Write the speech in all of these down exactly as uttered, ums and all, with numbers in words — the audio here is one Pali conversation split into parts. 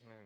หนึ่ง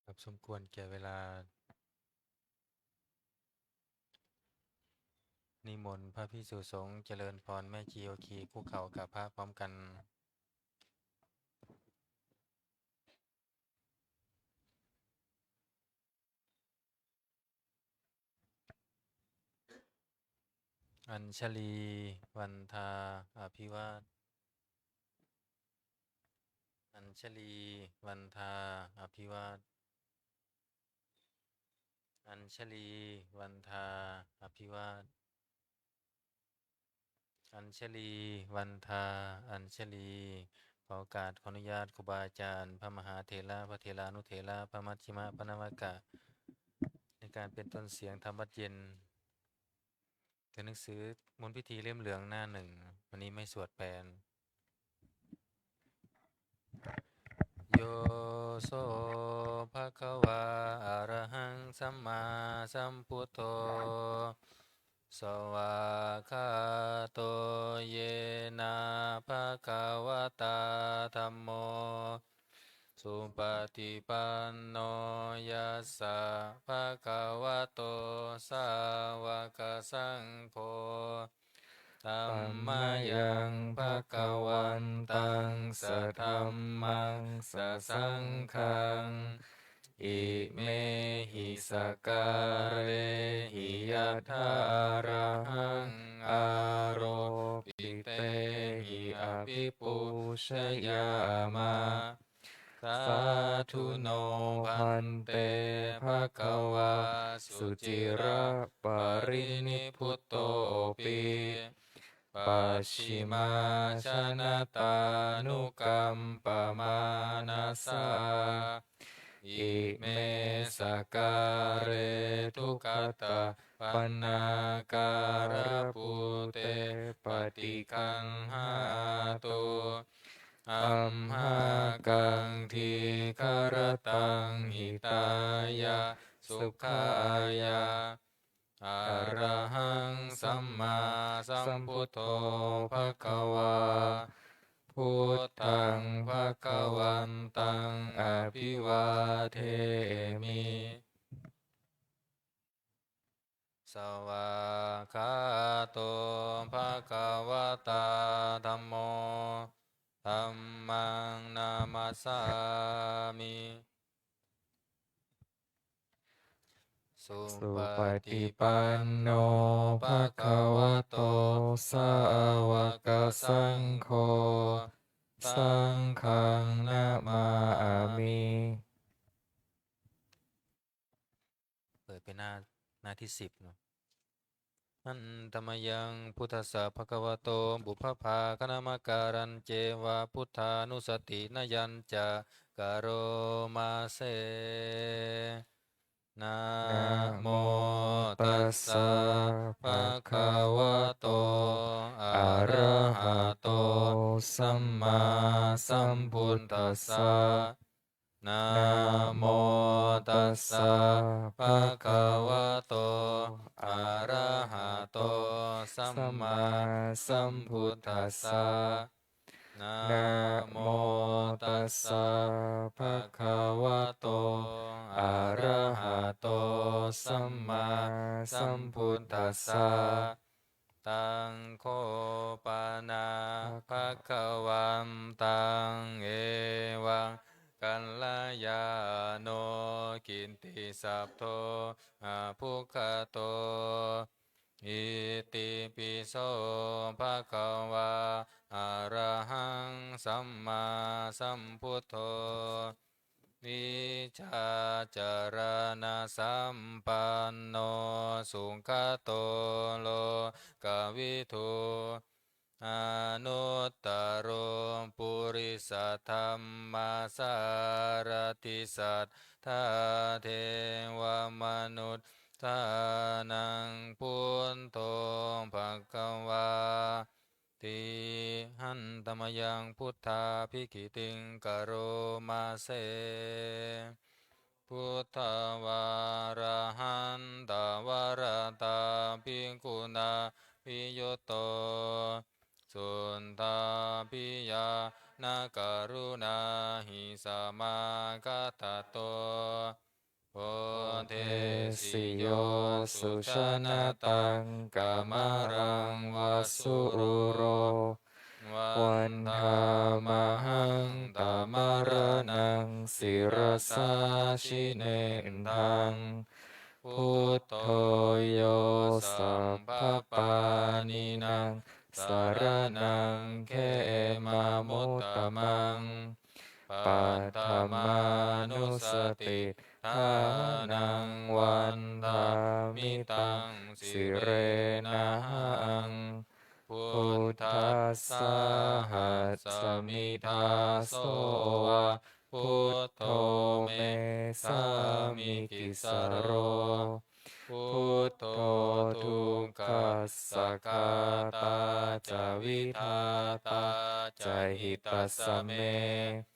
ครับ สมควรแก่เวลา นิมนต์พระภิกษุสงฆ์เจริญพร แม่ชีโยคีคุกเข่ากราบพระพร้อมกัน Añjalī vandā abhivād. Añjalī vandā abhivād. Añjalī vandā abhivād. Añjalī vandā añjalī. ขอโอกาส ขออนุญาตครูบาอาจารย์ พระมหาเถระ พระเถรานุเถระ พระมัชฌิมะ พระนวกะ ในการเป็นต้นเสียงธรรมวัตรเย็น จากหนังสือมนต์พิธีเล่มเหลืองหน้าหนึ่ง วันนี้ไม่สวดแปล Yo so bhagavā arahaṃ sammāsambuddho, svākkhāto yena bhagavatā dhammo, supaṭipanno yassa bhagavato sāvakasaṅgho, tammayaṃ bhagavantaṃ sadhammaṃ sasaṅghaṃ, imehi sakkārehi yathārahaṃ āropitehi abhipūjayāma. Sādhu no bhante bhagavā suciraparinibbutopi, pacchimājanatānukampamānasā, ime sakkāre duggatapaṇṇākārabhūte paṭiggaṇhātu amhākaṃ dīgharattaṃ hitāya sukhāya. Arahaṃ sammāsambuddho bhagavā, buddhaṃ bhagavantaṃ abhivādemi. ส Svākkhāto bhagavatā dhammo, dhammaṃ namassāmi. Supaṭipanno bhagavato sāvakasaṅgho, saṅghaṃ namāmi. เปิดเป็นหน้า หน้าที่ สิบ เนาะ Handa mayaṃ buddhassa bhagavato pubbabhāganamakārañceva buddhānussatinayañca karoma se. Namo tassa bhagavato arahato sammāsambuddhassa. Namo tassa bhagavato arahato sammāsambuddhassa. Namo tassa bhagavato arahato sammāsambuddhassa. Taṃ kho pana bhagavantaṃ evaṃ kalyāṇo kittisatto abhuggato. Itipi so bhagavā arahaṃ sammāsambuddho vijjācaraṇasampanno sugato lokavidū anuttaro purisadammasārathi satthā devamanussānaṃ buddho bhagavā ti. Handa mayaṃ buddhābhigītiṃ karoma se. Buddhavārahantavaratā bhikkhunā bhiyutto suddhābhiñāṇakaruṇāhi samāgatatto bodhesi yo sujanataṃ kamalaṃva sūro vandāmahaṃ tamaraṇaṃ sirasā jinendaṃ. Buddho yo sabbapāṇīnaṃ saraṇaṃ khemamuttamaṃ paṭhamānussatiṭṭhānaṃ vandāmi taṃ sirenahaṃ. Buddhassāhasmi dāso va buddho me sāmikissaro. Buddho dukkhassa ghātā ca vidhātā ca hitassa me.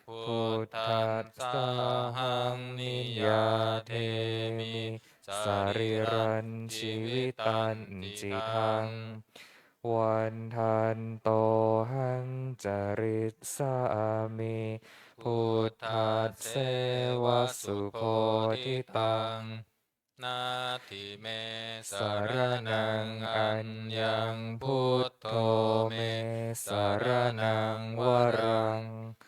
Buddhassāhaṃ niyyādemi sarīrañjīvitañcidaṃ. Vandantohaṃ carissāmi buddhasseva subodhitaṃ. Natthi me saraṇaṃ aññaṃ, buddho me saraṇaṃ varaṃ.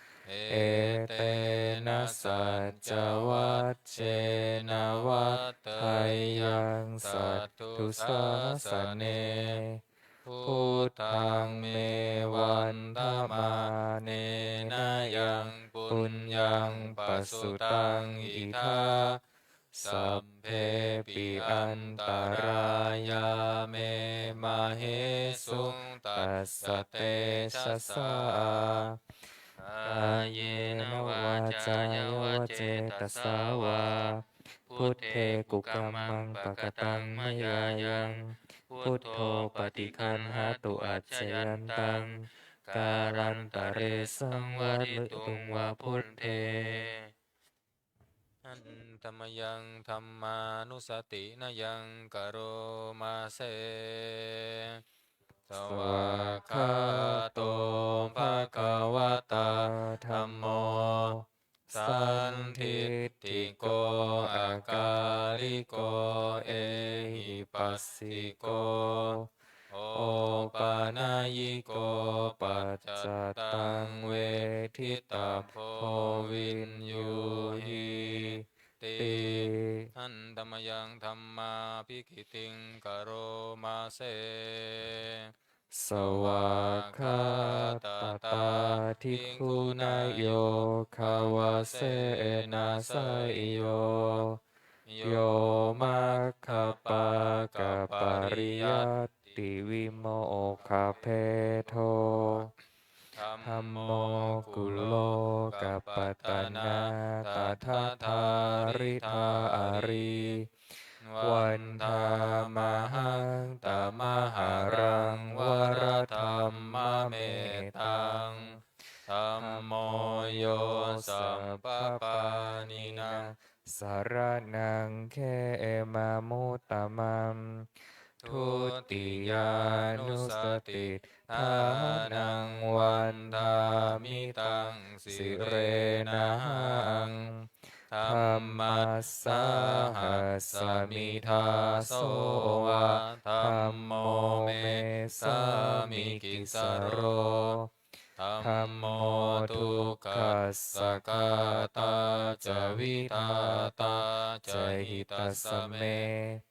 Etena saccavajjena vaḍḍheyyaṃ satthu sāsane. Buddhaṃ me vandamānena yaṃ puññaṃ pasutaṃ idha, sabbepi antarāyā me māhesuṃ tassa tejasā. Kāyena vācāya va cetasā vā, buddhe kukammaṃ pakataṃ mayā yaṃ, buddho paṭiggaṇhatu accayantaṃ, kālantare saṃvarituṃ va buddhe. Handa mayaṃ dhammānussatinayaṃ karoma se. Svākkhāto bhagavatā dhammo, sandiṭṭhiko akāliko ehipa paccattaṃ veditabbo viññūhīti. Handa mayaṃ dhammābhigītiṃ karoma se. Svākkhātatādiguṇayogavasena seyyo, yo maggapākapariyattivimokkhabhedo, dhammo kulokapatanā tadadhāridhārī, vandāmahaṃ tamaharaṃ varadhammametaṃ. Dhammo yo sabbapāṇīnaṃ saraṇaṃ khemamuttamaṃ. Dutiyānussatiṭṭhānaṃ vandāmi taṃ sirenahaṃ. Dhammassāhasmi dāso va dhammo me sāmikissaro. Dhammo dukkhassa ghātā ca vidhātā ca hitassa me.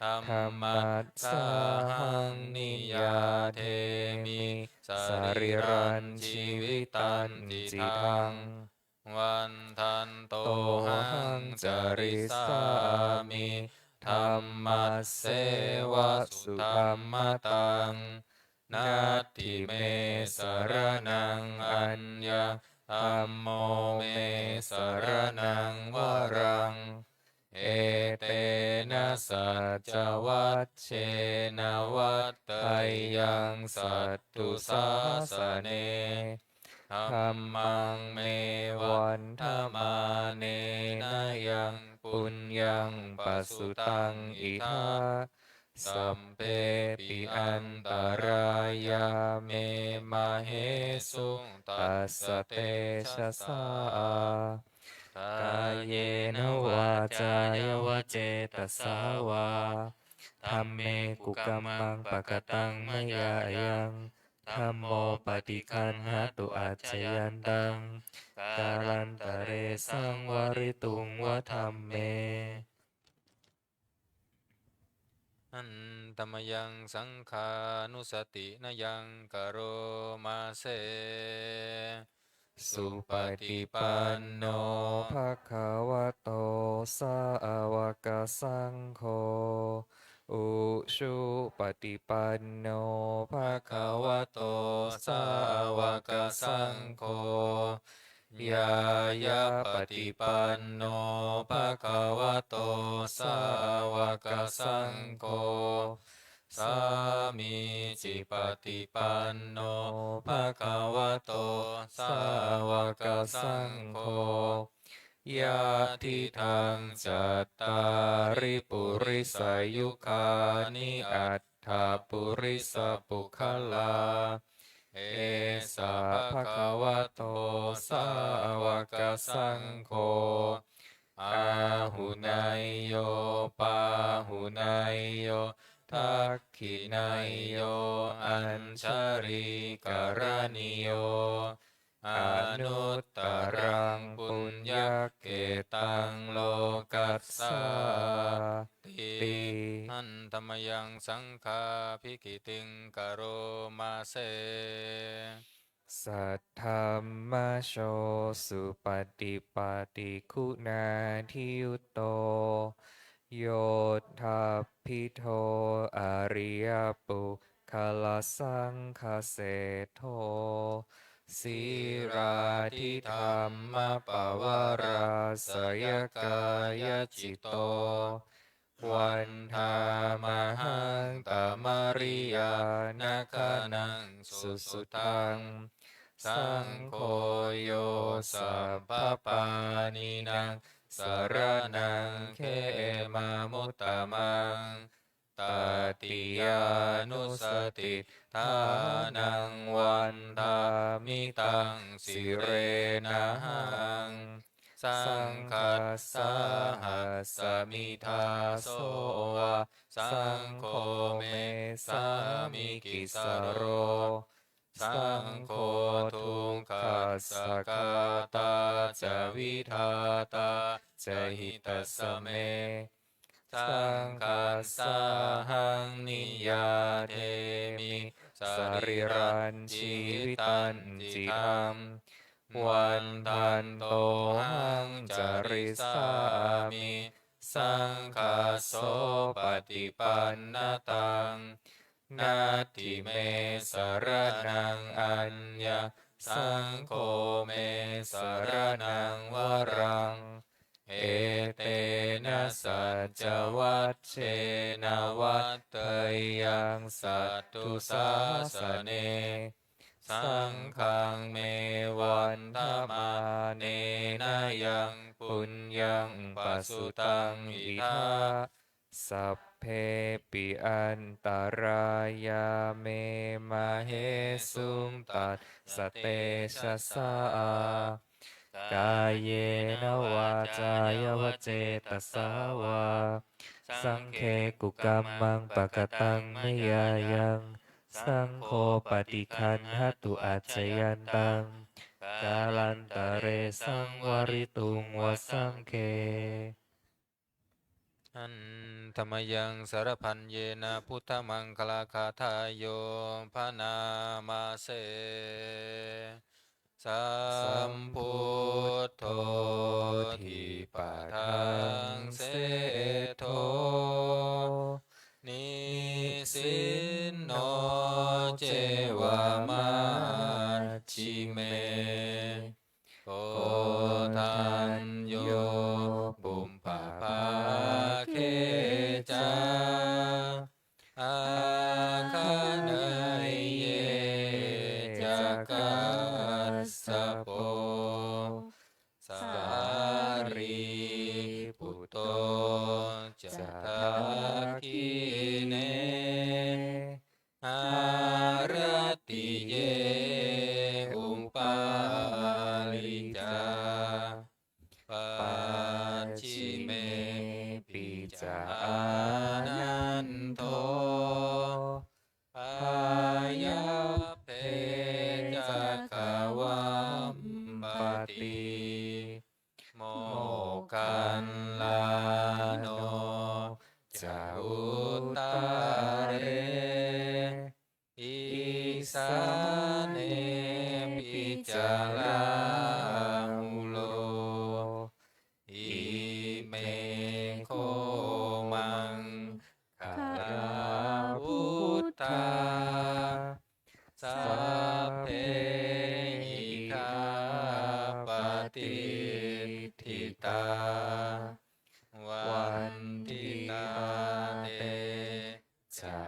Dhammassāhaṃ niyyādemi sarīrañjīvitañcidaṃ. Vandantohaṃ carissāmi dhammasseva sudhammataṃ. Natthi me saraṇaṃ aññaṃ, dhammo me saraṇaṃ varaṃ. Etena saccavajjena vaḍḍheyyaṃ satthu sāsane. Dhammaṃ me vandamānena yaṃ puññaṃ pasutaṃ idha, sabbepi antarāyā me māhesuṃ tassa tejasā. Kāyena vācāya va cetasā vā, dhamme kukammaṃ pakataṃ mayā yaṃ, dhammo paṭiggaṇhatu accayantaṃ, kālantare saṃvarituṃ va dhamme. Handa mayaṃ saṅghānussatinayaṃ karoma se. Supaṭipanno bhagavato sāvakasaṅgho, ujupaṭipanno bhagavato sāvakasaṅgho, ñāyapaṭipanno bhagavato sāvakasaṅgho, sāmīcipaṭipanno bhagavato sāvakasaṅgho, yadidaṃ cattāri purisayugāni aṭṭha purisapuggalā, esa bhagavato sāvakasaṅgho, āhuneyyo pāhuneyyo dakkhiṇeyyo añjalikaraṇīyo, anuttaraṃ puññakkhettaṃ lokassāti. Handa mayaṃ saṅghābhigītiṃ karoma se. Saddhammajo supaṭipattiguṇādiyutto, yoṭṭhabbidho ariyapuggalasaṅghaseṭṭho, sīlādidhammapavarāsayakāyacitto, vandāmahaṃ tamariyanagaṇaṃ susuddhaṃ. Saṅgho yo sabbapāṇīnaṃ saraṇaṃ khemamuttamaṃ, tatiyānussatiṭṭhānaṃ vandāmi taṃ sirenahaṃ. Saṅghassāhasmi dāso va saṅgho me sāmikissaro. Saṅgho dukkhassa ghātā ca vidhātā ca hitassa me. Saṅghassāhaṃ niyyādemi sarīrañjīvitañcidaṃ. Vandantohaṃ carissāmi saṅghassopaṭipannataṃ. Natthi me saraṇaṃ aññaṃ, saṅgho me saraṇaṃ varaṃ. Etena saccavajjena vaḍḍheyyaṃ satthu sāsane. Saṅghaṃ me vandamānena yaṃ puññaṃ pasutaṃ idha. Sabbepi antarāyā me māhesuṃ tassa tejasā. Kāyena vācāya va cetasā vā, saṅghe kukammaṃ pakataṃ mayā yaṃ, saṅgho paṭiggaṇhatu accayantaṃ, kālantare saṃvarituṃ va saṅghe. Handa mayaṃ saravajjena buddhamaṅgalagāthāyo bhaṇāma se. Sambuddho dvipadaṃ seṭṭho, nisinno ceva majjhime, koṇḍañño pubbabhāge ca, āgaṇeyye ca kassapo, sārīputto ca dakkhiṇe, haratiye upāli ca, pacchimepi ca ānando, pāyabbe ca gavampati, moggallāno ca uttare, isānepi ca rāhulo. Ime kho maṅgalā buddhā, sabbe idha patiṭṭhitā, vanditā te ca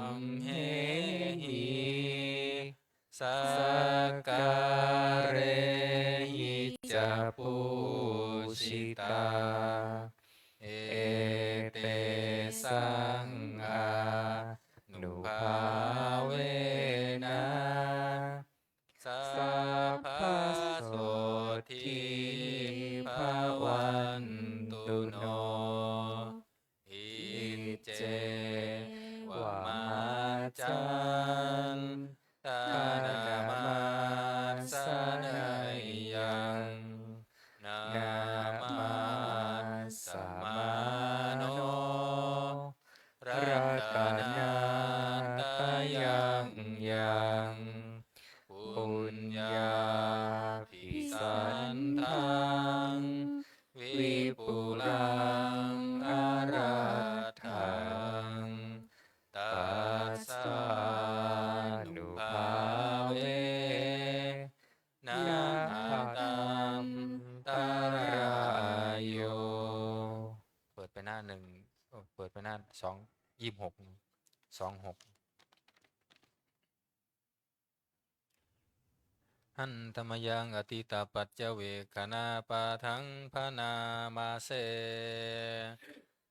amhehi, sakkārehi ca pūjitā. Etesaṃ ānubhāvena, sabbasotthī bhavantu no. Iccevamaccantanamāsaneyyaṃ, namassamāno ratanattayaṃ yaṃ, puññābhisandaṃ vipulaṃ alatthaṃ, tassānubhāvena atantarāyo. เปิดไปหน้าหนึ่ง เอ้อ เปิดไปหน้าสอง ยี่สิบหก สองหก Handa mayaṃ atītapaccavekkhaṇapāṭhaṃ bhaṇāma se.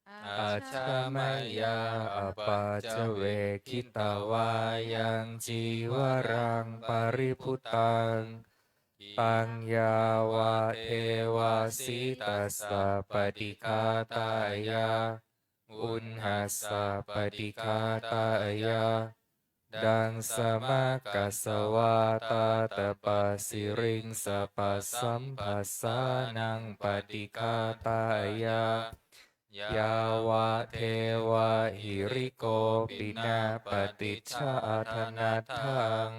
Ajja mayā apaccavekkhitvā yaṃ cīvaraṃ paribhuttaṃ, taṃ yāvadeva sītassa paṭighātāya, uṇhassa paṭighātāya, Daṃsamakasavātātapasiriṃsapasamphassānaṃ paṭighātāya, yāvadeva hirikopinapaṭicchādanatthaṃ,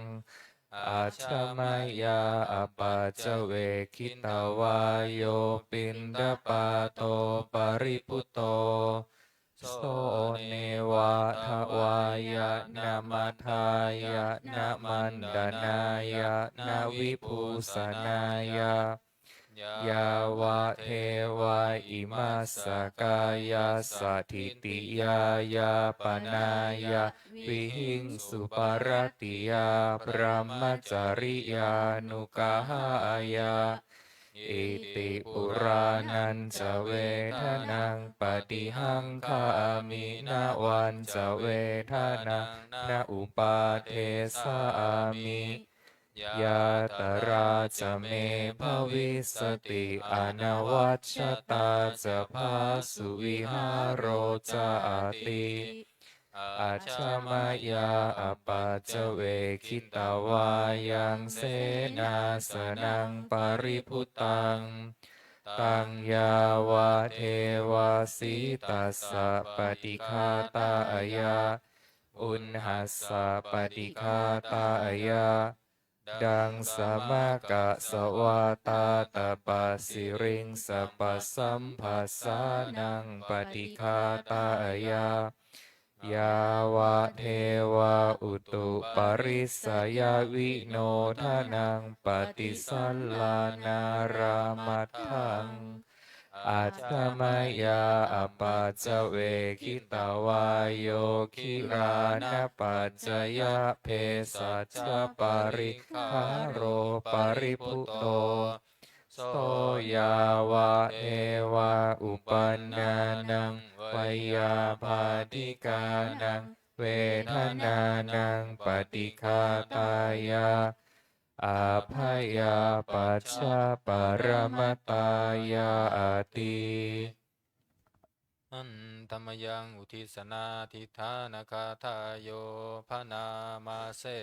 ajja mayā apaccavekkhitvā yo piṇḍapāto paribhutto, so neva davāya na madāya na maṇḍanāya na vibhūsanāya, yāvadeva imassa kāyassa ṭhitiyā yāpanāya vihiṃsuparatiyā brahmacariyānuggahāya, iti purāṇañca vedanaṃ paṭihaṅkhāmi navañca vedanaṃ na uppādessāmi, yātrā ca me bhavissati anavajjatā ca phāsuvihāro cāti. Ajja mayā apaccavekkhitvā yaṃ senāsanaṃ paribhuttaṃ, taṃ yāvadeva sītassa paṭighātāya, uṇhassa paṭighātāya, daṃsamakasavātātapasiriṃsapasamphassānaṃ paṭighātāya, yāvadeva utuparissayavinodanaṃ paṭisallānārāmatthaṃ, ajja mayā apaccavekkhitvā yo gilānapaccayabhesajjaparikkhāro paribhutto, so yāvadeva uppannānaṃ veyyābādhikānaṃ vedanānaṃ paṭighātāya, abyāpajjhaparamatāyāti. Handa mayaṃ uddissanādhiṭṭhānagāthāyo bhaṇāma se.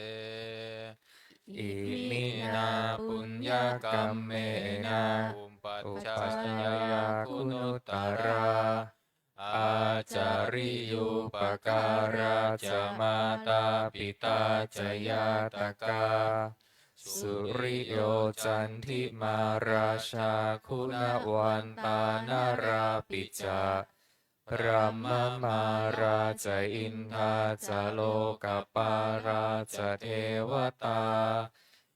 Iminā puññakammena upajjhāyā guṇuttarā, ācariyūpakārā ca mātā pitā ca ñātakā, suriyo candimā rājā guṇavantā narāpi ca, brahmamārā ca indā ca lokapālā ca devatā,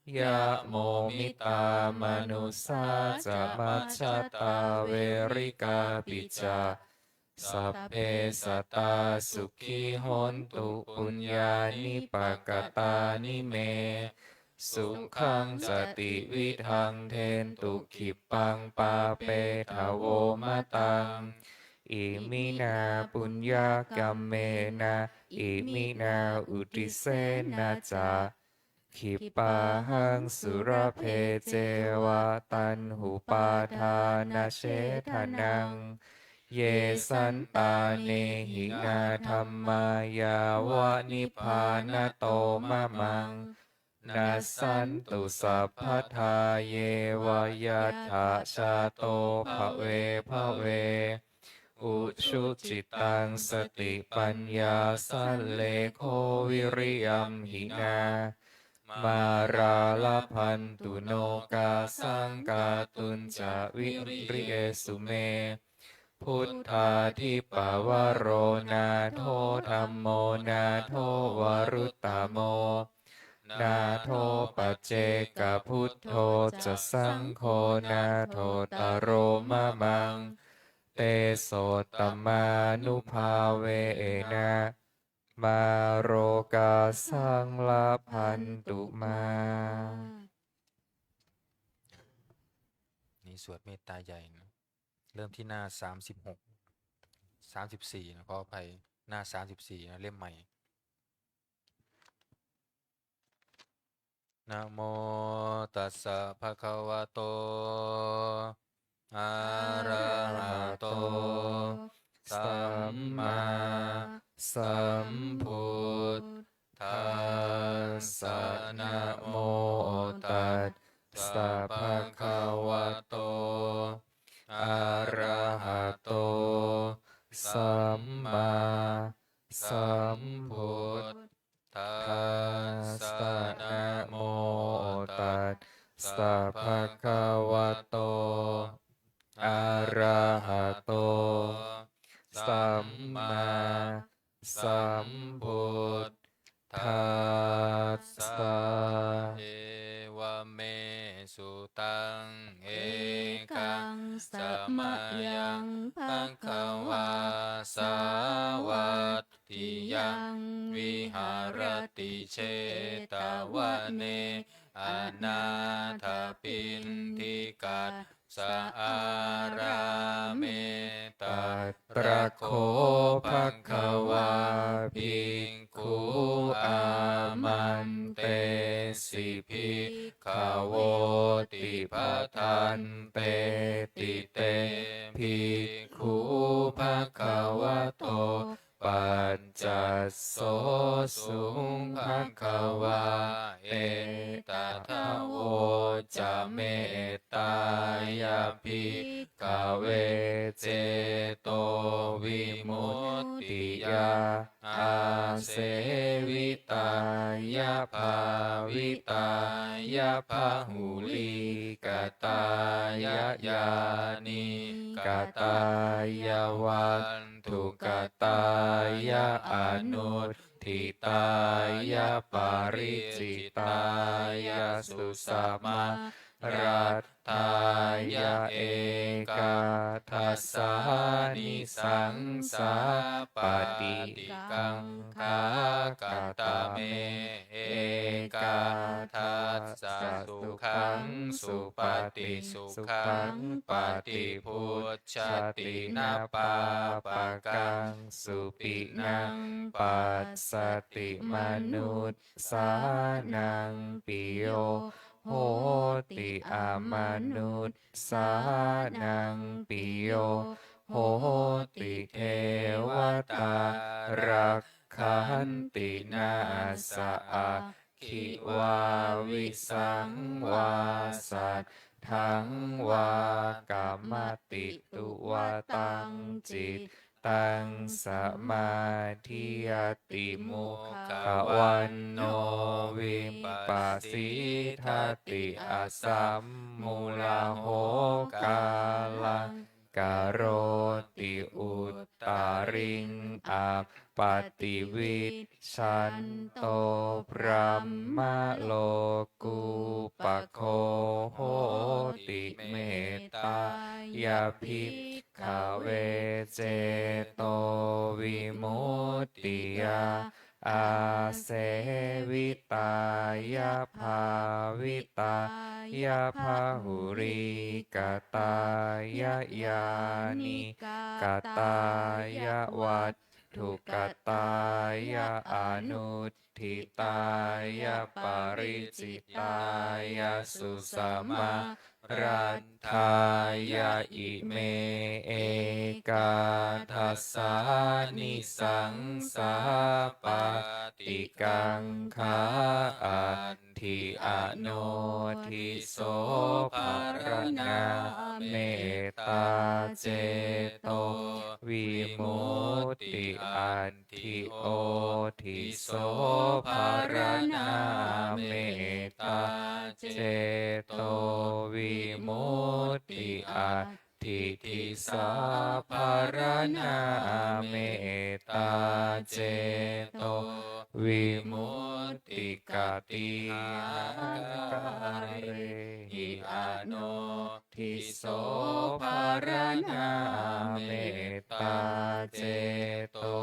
yamo mittā manussā ca majjhattā verikāpi ca, sabbe sattā sukhī hontu puññāni pakatāni me, sukhañca tividhaṃ dentu khippaṃ pāpetha vo mataṃ. Iminā puññakammena iminā uddissena ca, khippāhaṃ sulabhe ceva taṇhupādānachedanaṃ, ye santāne hinā dhammā yāva nibbānato mamaṃ, nassantu sabbadā yeva yattha jāto bhave bhave, ujucittaṃ satipaññā sallekho viriyamhinā, mārā labhantu nokāsaṃ kātuñca viriyesu me. Buddhādhipavaro nātho dhammo nātho varuttamo, nātho paccekabuddho ca saṅgho nāthottaro mamaṃ, tesottamānubhāvena mārokāsaṃ labhantu mā. นี่สวดเมตตาใหญ่นะ เริ่มที่หน้าสามสิบหก สามสิบสี่ นะ ขออภัย หน้าสามสิบสี่ นะ เล่มใหม่ Namo tassa bhagavato arahato sammāsambuddhassa. tassa. Namo tassa bhagavato arahato sammāsambuddhassa. Namo tassa bhagavato arahato sammāsambuddhassa. Evaṃ me sutaṃ. Ekaṃ samayaṃ bhagavā sāvatthiyaṃ viharati jetavane anāthapiṇḍikassa ārāme. Tatra kho bhagavā bhikkhū āmantesi bhikkhavoti. Bhadanteti te bhikkhū bhagavato paccassosuṃ. Bhagavā etadavoca: Mettāya bhikkhave cetovimuttiyā āsevitāya bhāvitāya bahulīkatāya yānīkatāya vatthukatāya anuṭṭhitāya paricitāya susamāraddhāya. Ekādasānisaṃsā pāṭikaṅkhā kata me. Ekādassa sukhaṃ supati, sukhaṃ paṭibujjhati, na pāpakaṃ supinaṃ passati, manussānaṃ piyo hoti, amanussānaṃ piyo hoti, devatā rakkhanti, nāssa aggi vā visaṃ vā satthaṃ vā kamati, tuvaṭaṃ cittaṃ samādhiyati, mukhavaṇṇo vippasīdati, asammūḷho kālaṃ karoti, uttariṃ appaṭivijjhanto brahmalokūpago hoti. Mettāya bhikkhave cetovimuttiyā āsevitāya bhāvitāya bahulīkatāya yānīkatāya vatthukatāya anuṭṭhitāya paricitāya susamā raddhāya. Ime ekādasānisaṃsā pāṭikaṅkhā. Atthi anodhiso pharaṇā mettā ceto vimutti. At thi odhiso pharaṇā mettā ceto vimutti. Atthi disā pharaṇā mettā ceto vimutti. Katīhākārehi ano dhiso pharaṇā mettā ceto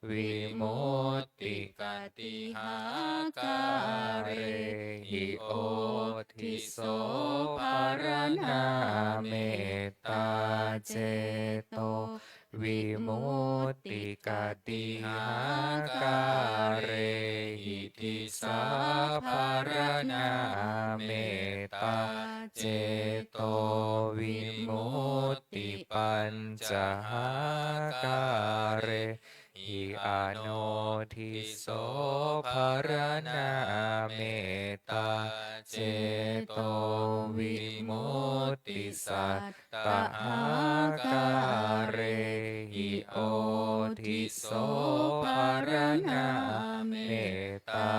vimutti. Katīhākārehi odhiso pharaṇā mettā ceto vimutti. Katīhākārehi disā pharaṇā mettā ceto vimutti. Pañcahākārehi hi anodhiso pharaṇā mettā cetovimutti satta hākārehi odhiso pharaṇā mettā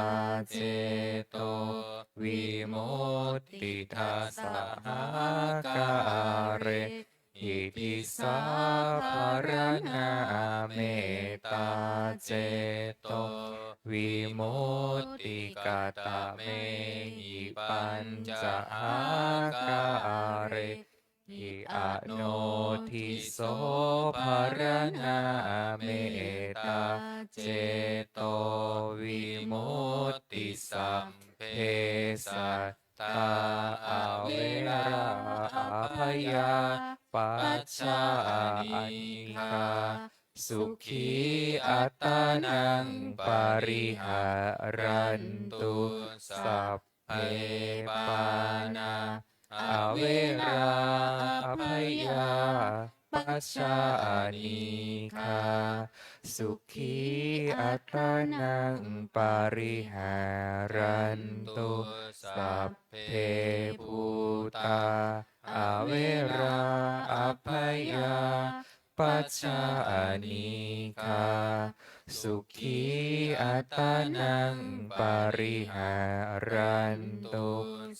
cetovimutti dasahākārehi disā pharaṇā mettā cetovimutti katamehi pañcahākāre hi anodhiso pharaṇā mettā cetovimutti sabbe sattā averā abyāpajjhā anīghā sukhī attānaṃ pariharantu sabbe pāṇā averā abyāpajjhā anīghā sukhī attānaṃ pariharantu sabbe bhūtā averā abyāpajjhā anīghā sukhī attānaṃ pariharantu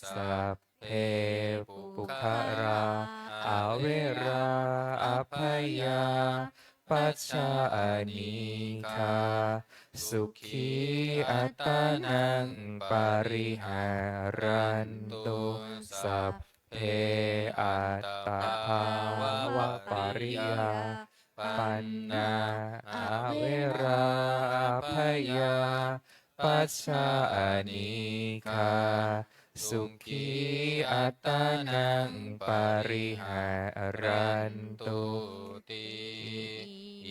sabbe puggalā averā abyāpajjhā anīghā sukhī attānaṃ pariharantu sabbe attabhāvapariyāpannā averā abyāpajjhā anīghā sukhī attānaṃ pariharantu ti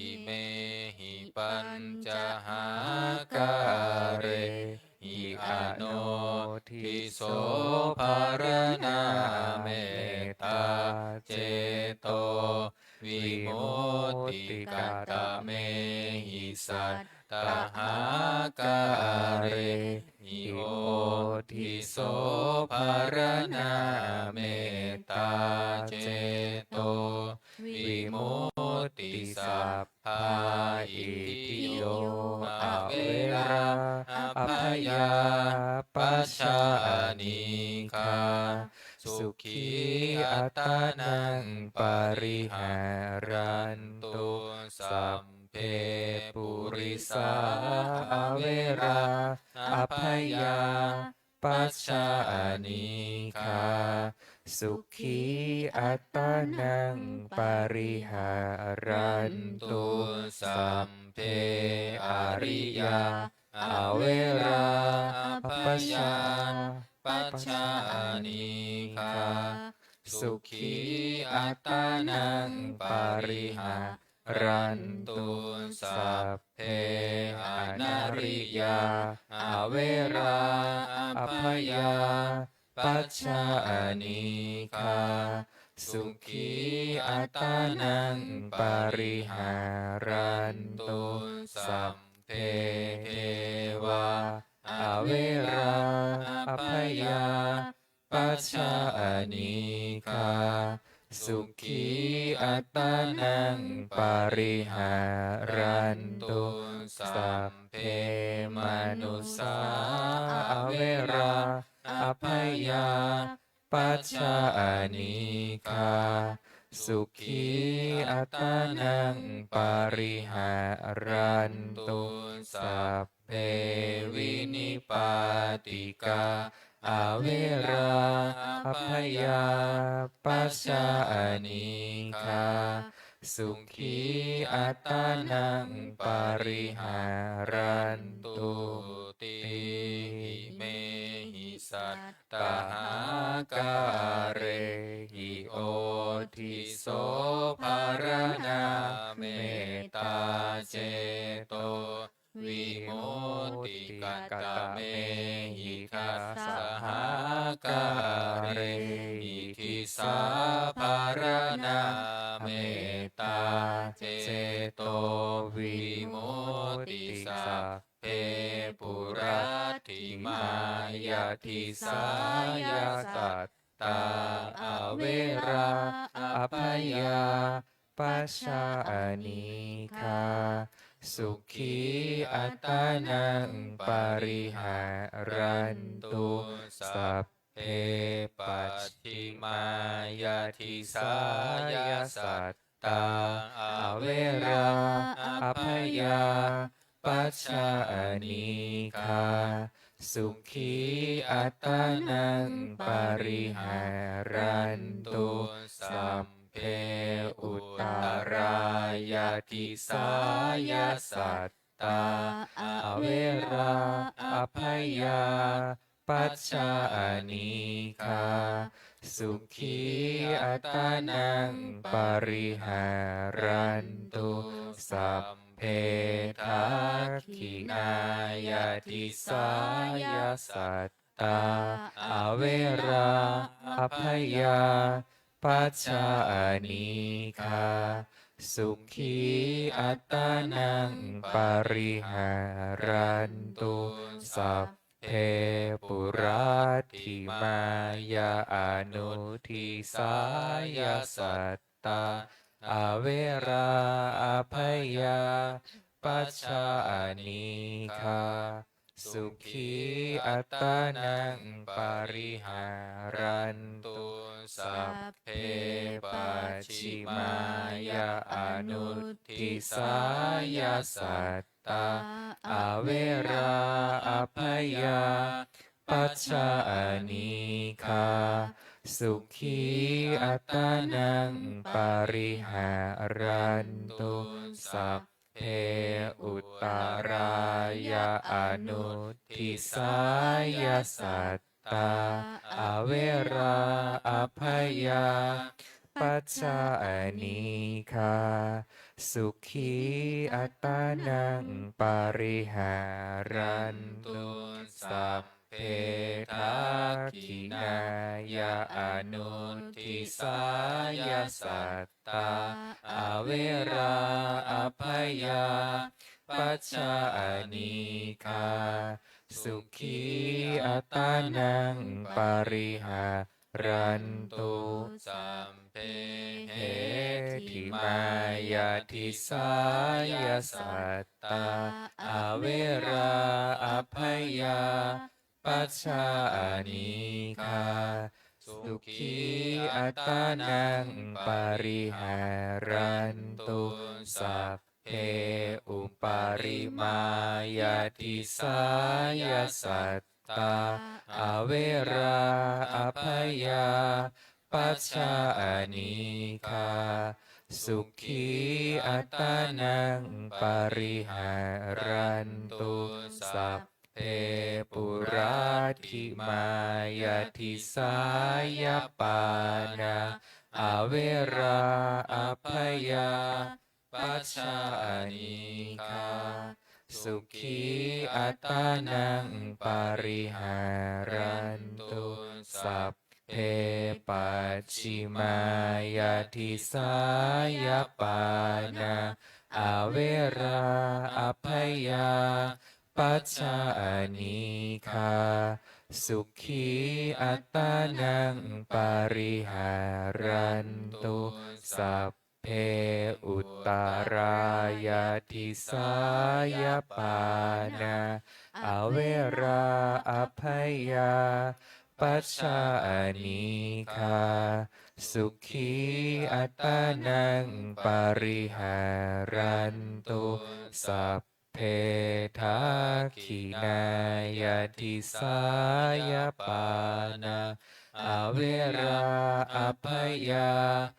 imehi pañcahākārehi anodhiso pharaṇā mettā cetovimutti katamehi satta hākārehi odhiso pharaṇā mettā cetovimutti sabbā itthiyo averā abyāpajjhā anīghā sukhī attānaṃ pariharantu sabbe purisā averā abyāpajjhā anīghā sukhī attānaṃ pariharantu sabbe ariyā averā abyāpajjhā anīghā sukhī attānaṃ pariharantu sabbe anariyā averā abyāpajjhā anīghā sukhī attānaṃ pariharantu sabbe devā averā abyāpajjhā anīghā sukhī attānaṃ pariharantu sabbe manussā averā abyāpajjhā anīghā sukhī attānaṃ pariharantu sabbe vinipātikā averā abyāpajjhā anīghā sukhī attānaṃ pariharantu ti imehi satta hākārehi odhiso pharaṇā mettā cetovimutti katamehi dasahākārehi disā pharaṇā mettā ceto vimuttikaraṇā disāya sattā averā abyāpajjhā anīghā sukhī attānaṃ pariharantu. Sabbe pacchimāya disāya sattā averā abyāpajjhā anīghā sukhī attānaṃ pariharantu. Sabbe uttarāya disāya sattā averā abyāpajjhā anīghā sukhī attānaṃ pariharantu. Sabbe dakkhiṇāya disāya sattā averā abyāpajjhā anīghā sukhī attānaṃ pariharantu. Sabbe puratthimāya anudisāya sattā averā abyāpajjhā anīghā sukhī attānaṃ pariharantu. Sabbe pacchimāya anudisāya sattā averā abyāpajjhā anīghā sukhī attānaṃ pariharantu. Sabbe uttarāya anudisāya sattā averā abyāpajjhā anīghā sukhī attānaṃ pariharantu. Sabbe dakkhiṇāya anudisāya sattā averā abyāpajjhā anīghā sukhī attānaṃ pariharantu. Sabbe heṭṭhimāya disāya sattā averā abyāpajjhā anīghā sukhī attānaṃ pariharantu. Sabbe uparimāya disāya sattā averā abyāpajjhā anīghā sukhī attānaṃ pariharantu. Sabbe puratthimāya disāya pāṇā averā abyāpajjhā anīghā sukhī attānaṃ pariharantu. Sabbe pacchimāya disāya pāṇā averā abyāpajjhā anīghā sukhī attānaṃ pariharantu. Sabbe uttarāya disāya pāṇā averā abyāpajjhā anīghā sukhī attānaṃ pariharantu. Sabbe dakkhiṇāya disāya pāṇā averā abyāpajjhā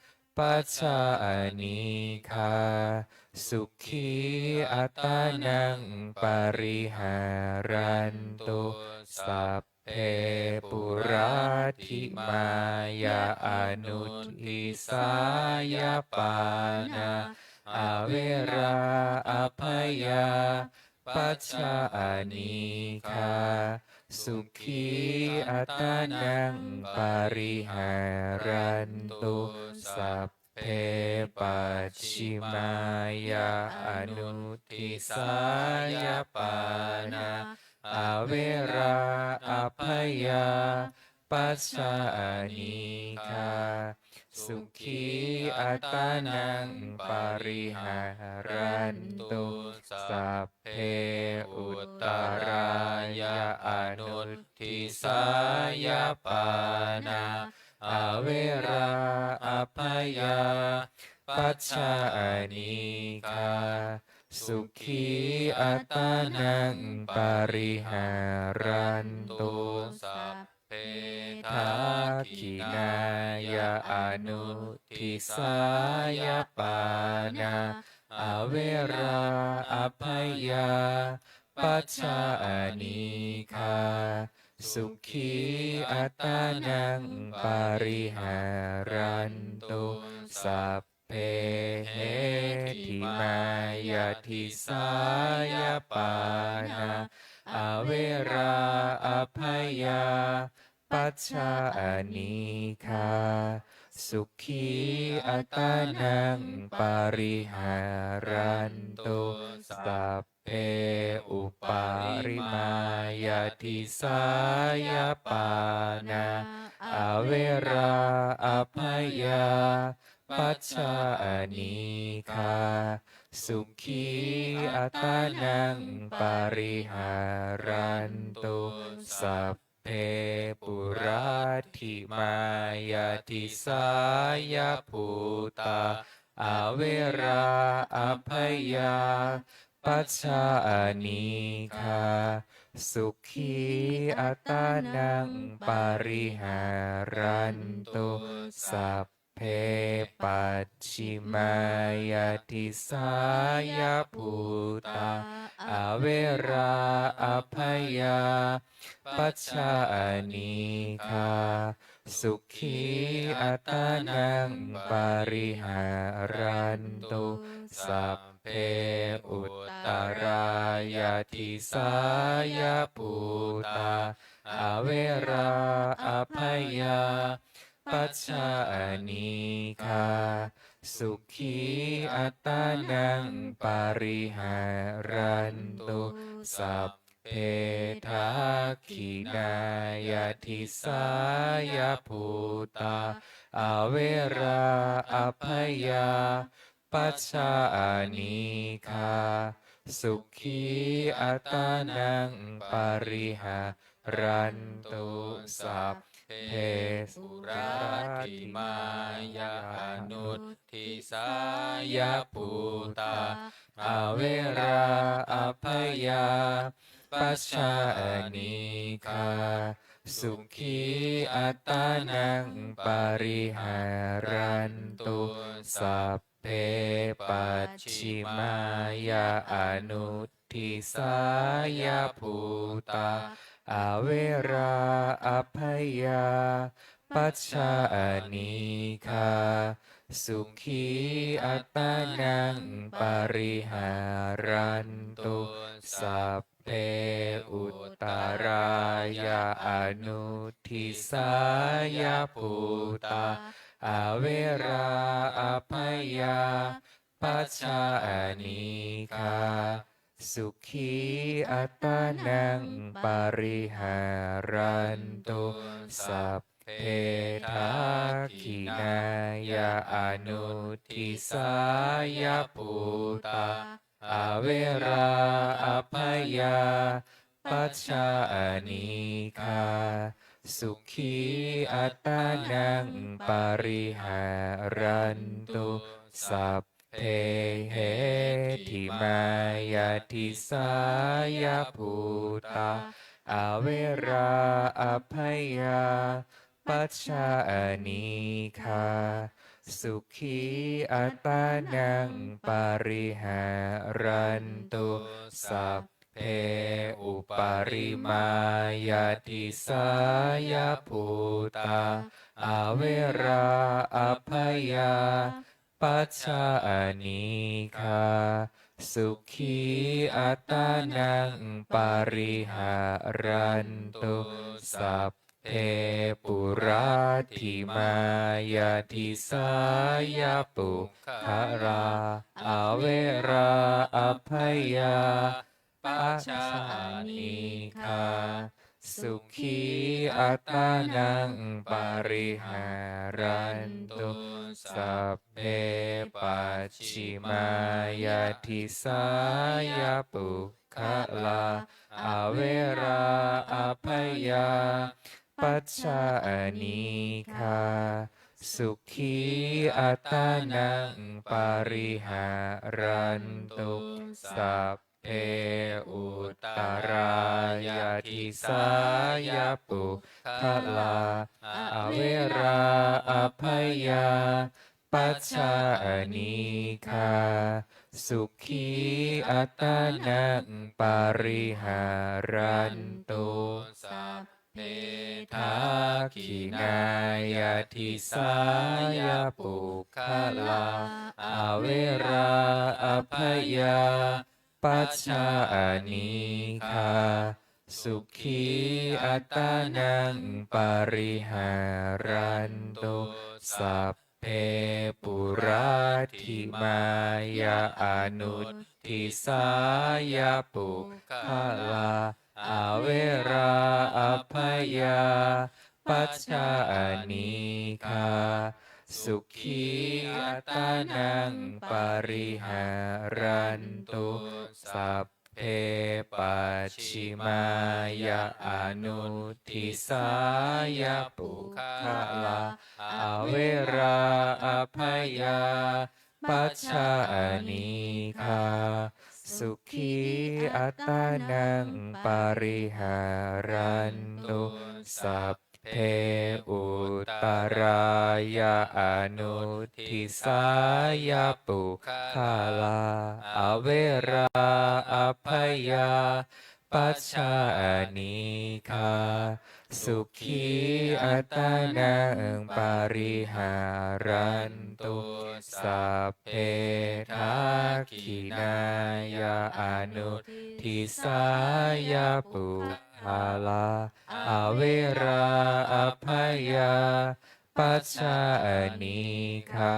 anīghā sukhī attānaṃ pariharantu. Sabbe puratthimāya anudisāya pāṇā averā abyāpajjhā anīghā sukhī attānaṃ pariharantu. Sabbe pacchimāya anudisāya pāṇā averā abyāpajjhā anīghā sukhī attānaṃ pariharantu. Sabbe uttarāya anudisāya pāṇā averā abyāpajjhā anīghā sukhī attānaṃ pariharantu. Sabbe dakkhiṇāya anudisāya pāṇā averā abyāpajjhā anīghā sukhī attānaṃ pariharantu. Sabbe heṭṭhimāya disāya pāṇā averā abyāpajjhā anīghā sukhī attānaṃ pariharantu. Sabbe uparimāya disāya pāṇā averā abyāpajjhā anīghā sukhī attānaṃ pariharantu. Sabbe puratthimāya disāya bhūtā averā abyāpajjhā anīghā sukhī attānaṃ pariharantu. Sabbe pacchimāya disāya bhūtā averā abyāpajjhā anīghā sukhī attānaṃ pariharantu. Sabbe uttarāya disāya bhūtā averā abyāpajjhā anīghā sukhī attānaṃ pariharantu. Sabbe dakkhiṇāya disāya bhūtā averā abyāpajjhā anīghā sukhī attānaṃ pariharantu. Sabbe puratthimāya anudisāya bhūtā averā abyāpajjhā anīghā sukhī attānaṃ pariharantu. Sabbe pacchimāya anudisāya bhūtā averā abyāpajjhā anīghā sukhī attānaṃ pariharantu. Sabbe uttarāya anudisāya bhūtā averā abyāpajjhā anīghā sukhī attānaṃ pariharantu. Sabbe dakkhiṇāya anudisāya bhūtā averā abyāpajjhā anīghā sukhī attānaṃ pariharantu. Sabbe heṭṭhimāya disāya bhūtā averā abyāpajjhā anīghā sukhī attānaṃ pariharantu. Sabbe uparimāya disāya bhūtā averā abyāpajjhā anīghā sukhī attānaṃ pariharantu. Sabbe puratthimāya disāya puggalā averā pacchā anīghā sukhī attānaṃ pariharantu. Sabbe pacchimāya disāya puggalā averā abyāpajjhā anīghā sukhī attānaṃ pariharantu. Sabbe uttarāya disāya puggalā averā abyāpajjhā anīghā sukhī attānaṃ pariharantu. Sabbe dakkhiṇāya disāya puggalā averā abyāpajjhā anīghā sukhī attānaṃ pariharantu. Sabbe puratthimāya anudisāya puggalā averā abyāpajjhā anīghā sukhī attānaṃ pariharantu. Sabbe pacchimāya anudisāya puggalā averā abyāpajjhā anīghā sukhī attānaṃ pariharantu. Sabbe uttarāya anudisāya puggalā averā abyāpajjhā anīghā sukhī attānaṃ pariharantu. Sabbe dakkhiṇāya anudisāya puggalā averā abyāpajjhā anīghā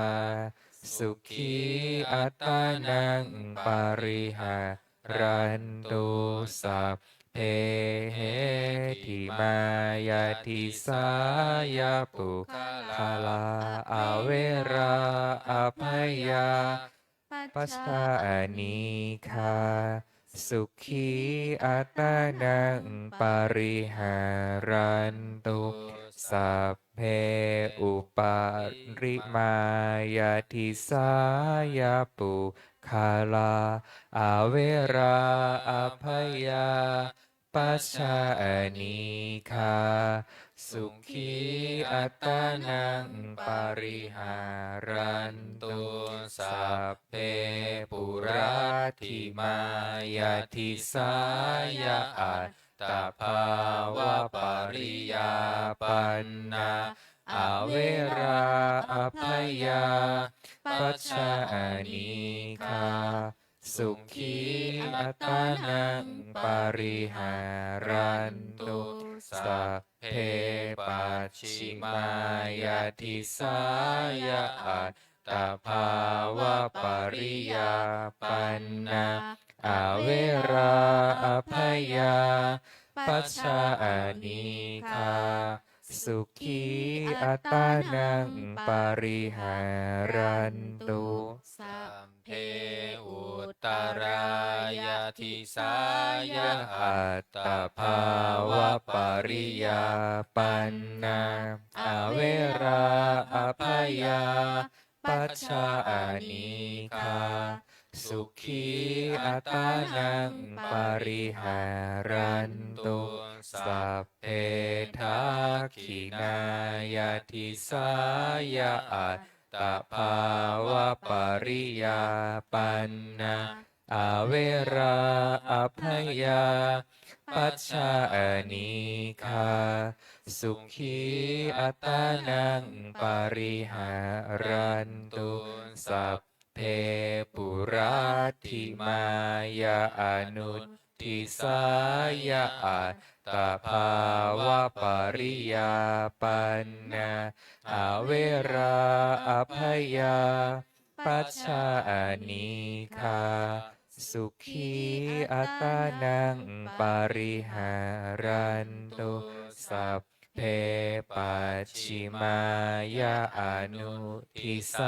sukhī attānaṃ pariharantu. Sabbe heṭṭhimāya disāya puggalā averā abyāpajjhā anīghā sukhī attānaṃ pariharantu. Sabbe uparimāya disāya puggalā averā abyāpajjhā anīghā sukhī attānaṃ pariharantu. Sabbe puratthimāya disāya attabhāvapariyappannā averā abyāpajjhā anīghā sukhī attānaṃ pariharantu. Sabbe pacchimāya disāya attabhāvapariyappannā averā abyāpajjhā anīghā sukhī attānaṃ pariharantu. Sabbe uttarāya disāya attabhāvapariyappannā averā abyāpajjhā anīghā sukhī attānaṃ pariharantu. Sabbe dakkhiṇāya disāya attabhāvapariyappannā averā abyāpajjhā anīghā sukhī attānaṃ pariharantu. Sabbe puratthimāya anudisāya attabhāvapariyappannā averā abyāpajjhā anīghā sukhī attānaṃ pariharantu. Sabbe pacchimāya anudisāya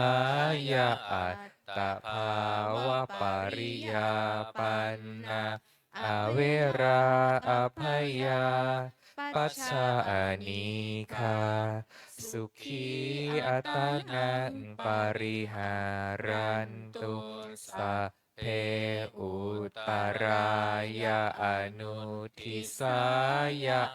attabhāvapariyāpannā averā abyāpajjhā anīghā sukhī attānaṃ pariharantu. Sabbe uttarāya anudisāya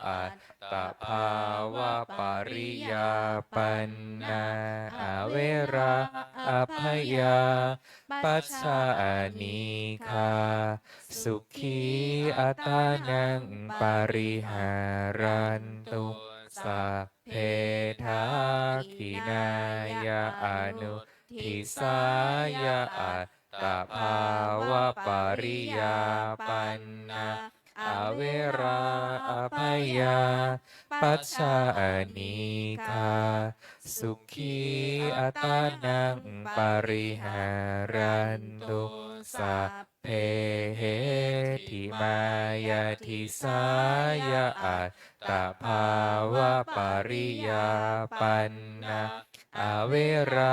attabhāvapariyāpannā averā abyāpajjhā anīghā sukhī attānaṃ pariharantu. Sabbe dakkhiṇāya anudisāya attabhāvapariyāpannā averā abyāpajjhā anīghā sukhī attānaṃ pariharantu. Sabbe heṭṭhimāya disāya attabhāvapariyāpannā averā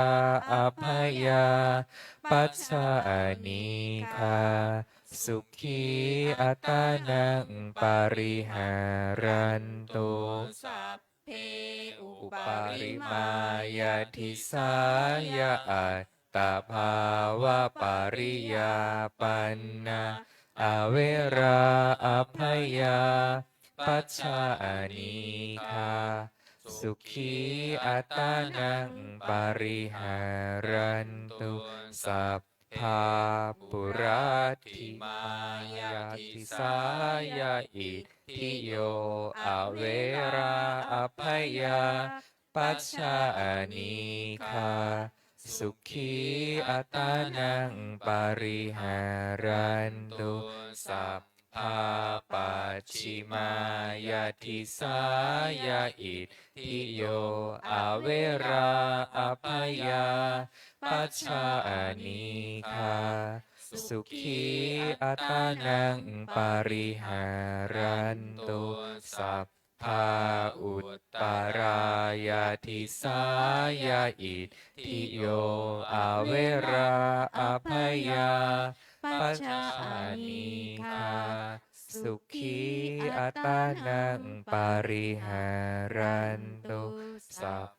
abyāpajjhā anīghā sukhī attānaṃ pariharantu. Sabbe uparimāya disāya attabhāvapariyāpannā averā abyāpajjhā anīghā sukhī attānaṃ pariharantu. Sabbe puratthimāya disāya itthiyo averā abyāpajjhā anīghā sukhī attānaṃ pariharantu. Sabbe pacchimāya disāya itthiyo averā abyāpajjhā anīghā sukhī attānaṃ pariharantu. Sabbe uttarāya disāya itthiyo averā abyāpajjhā anīghā sukhī attānaṃ pariharantu. Sabbe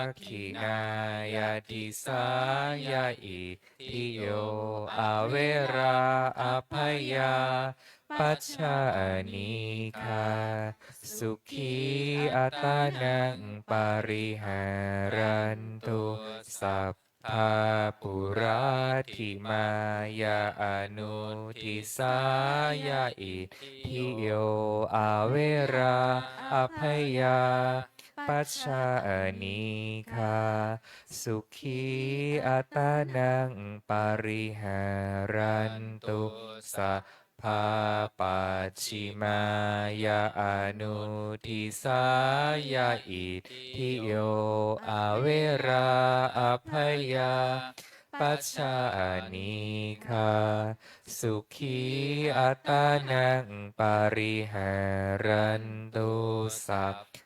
dakkhiṇāya disāya itthiyo averā abyāpajjhā anīghā sukhī attānaṃ pariharantu. Sabbe puratthimāya anudisāya itthiyo averā abyāpajjhā anīghā sukhī attānaṃ pariharantu. Sabbe pacchimāya anudisāya itthiyo averā abyāpajjhā anīghā sukhī attānaṃ pariharantu. Sabbe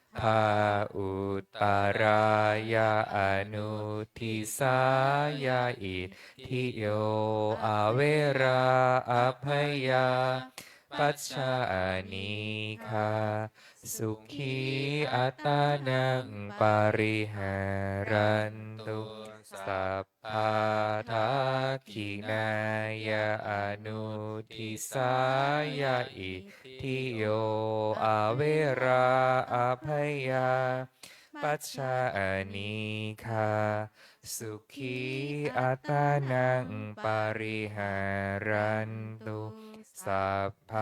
uttarāya anudisāya itthiyo averā abyāpajjhā anīghā sukhī attānaṃ pariharantu. Sabbe dakkhiṇāya anudisāya itthiyo averā abyāpajjhā anīghā sukhī attānaṃ pariharantu. Sabbe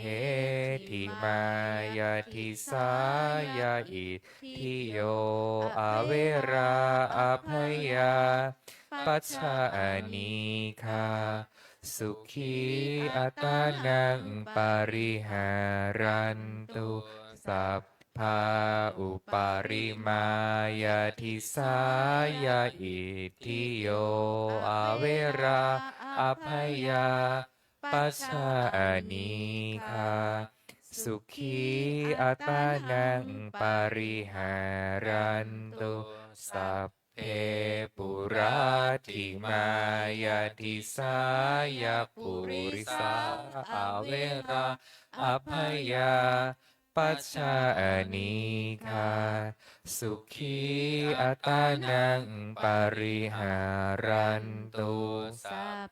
heṭṭhimāya disāya itthiyo averā abyāpajjhā anīghā sukhī attānaṃ pariharantu. Sabbe uparimāya disāya itthiyo averā abyāpajjhā anīghā sukhī attānaṃ pariharantu. Sabbe puratthimāya disāya purisā averā abyāpajjhā anīghā sukhī attānaṃ pariharantu. Sabbe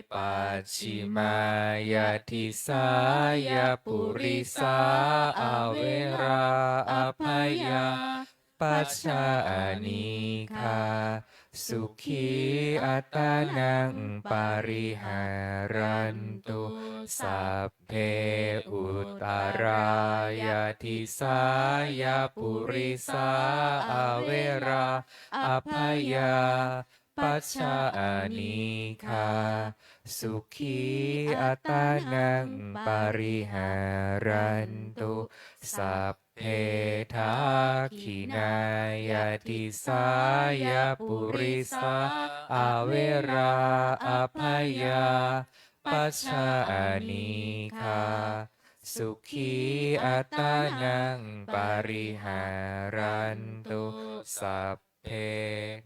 pacchimāya disāya purisā averā abyāpajjhā anīghā sukhī attānaṃ pariharantu. Sabbe uttarāya disāya purisā averā abyāpajjhā anīghā sukhī attānaṃ pariharantu. Sabbe dakkhiṇāya disāya purisā averā abyāpajjhā anīghā sukhī attānaṃ pariharantu. Sabbe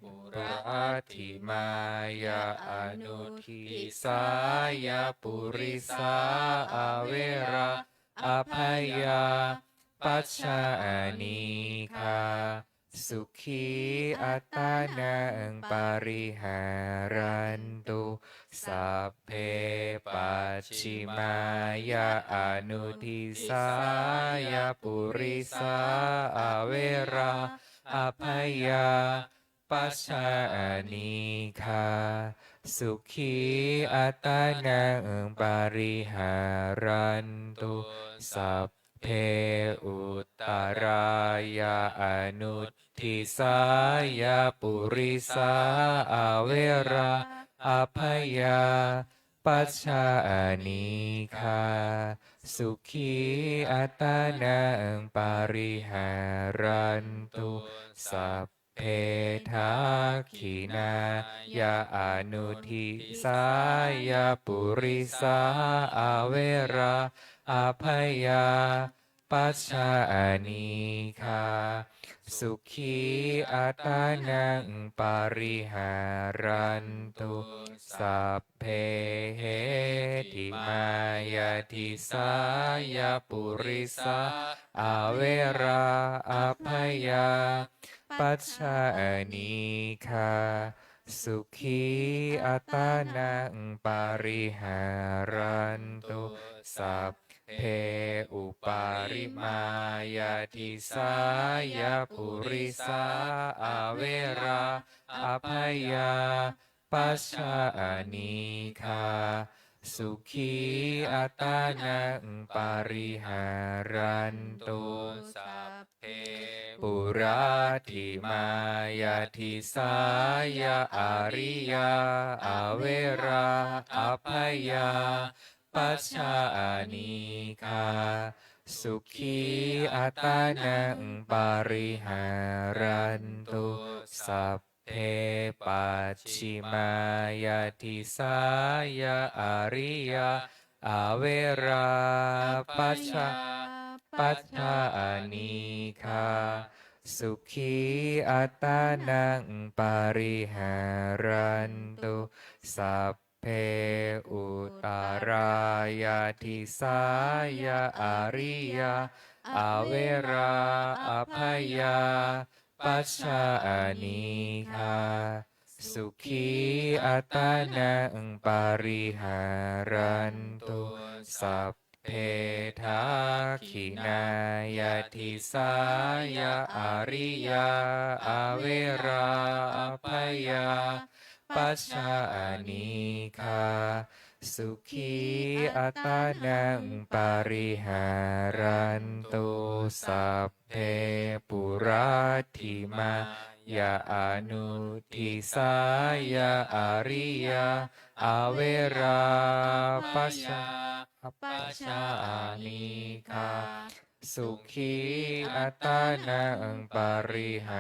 puratthimāya anudisāya purisā averā abyāpajjhā anīghā sukhī attānaṃ pariharantu. Sabbe pacchimāya anudisāya purisā averā abyāpajjhā anīghā sukhī attānaṃ pariharantu. Sabbe uttarāya anudisāya purisā averā abyāpajjhā anīghā sukhī attānaṃ pariharantu. Sabbe dakkhiṇāya anudisāya purisā averā abyāpajjhā anīghā sukhī attānaṃ pariharantu. Sabbe heṭṭhimāya disāya purisā averā abyāpajjhā anīghā sukhī attānaṃ pariharantu. Sabbe uparimāya disāya purisā averā abyāpajjhā anīghā sukhī attānaṃ pariharantu. Sabbe puratthimāya disāya ariyā averā abyāpajjhā anīghā sukhī attānaṃ pariharantu. Sabbe pacchimāya disāya ariyā averā abyāpajjhā anīghā sukhī attānaṃ pariharantu. Sabbe uttarāya disāya ariyā averā abyāpajjhā anīghā sukhī attānaṃ pariharantu. Sabbe dakkhiṇāya disāya ariyā averā abyāpajjhā anīghā sukhī attānaṃ pariharantu. Sabbe puratthimāya anudisāya ariyā averā abyāpajjhā anīghā sukhī attānaṃ pariharantu,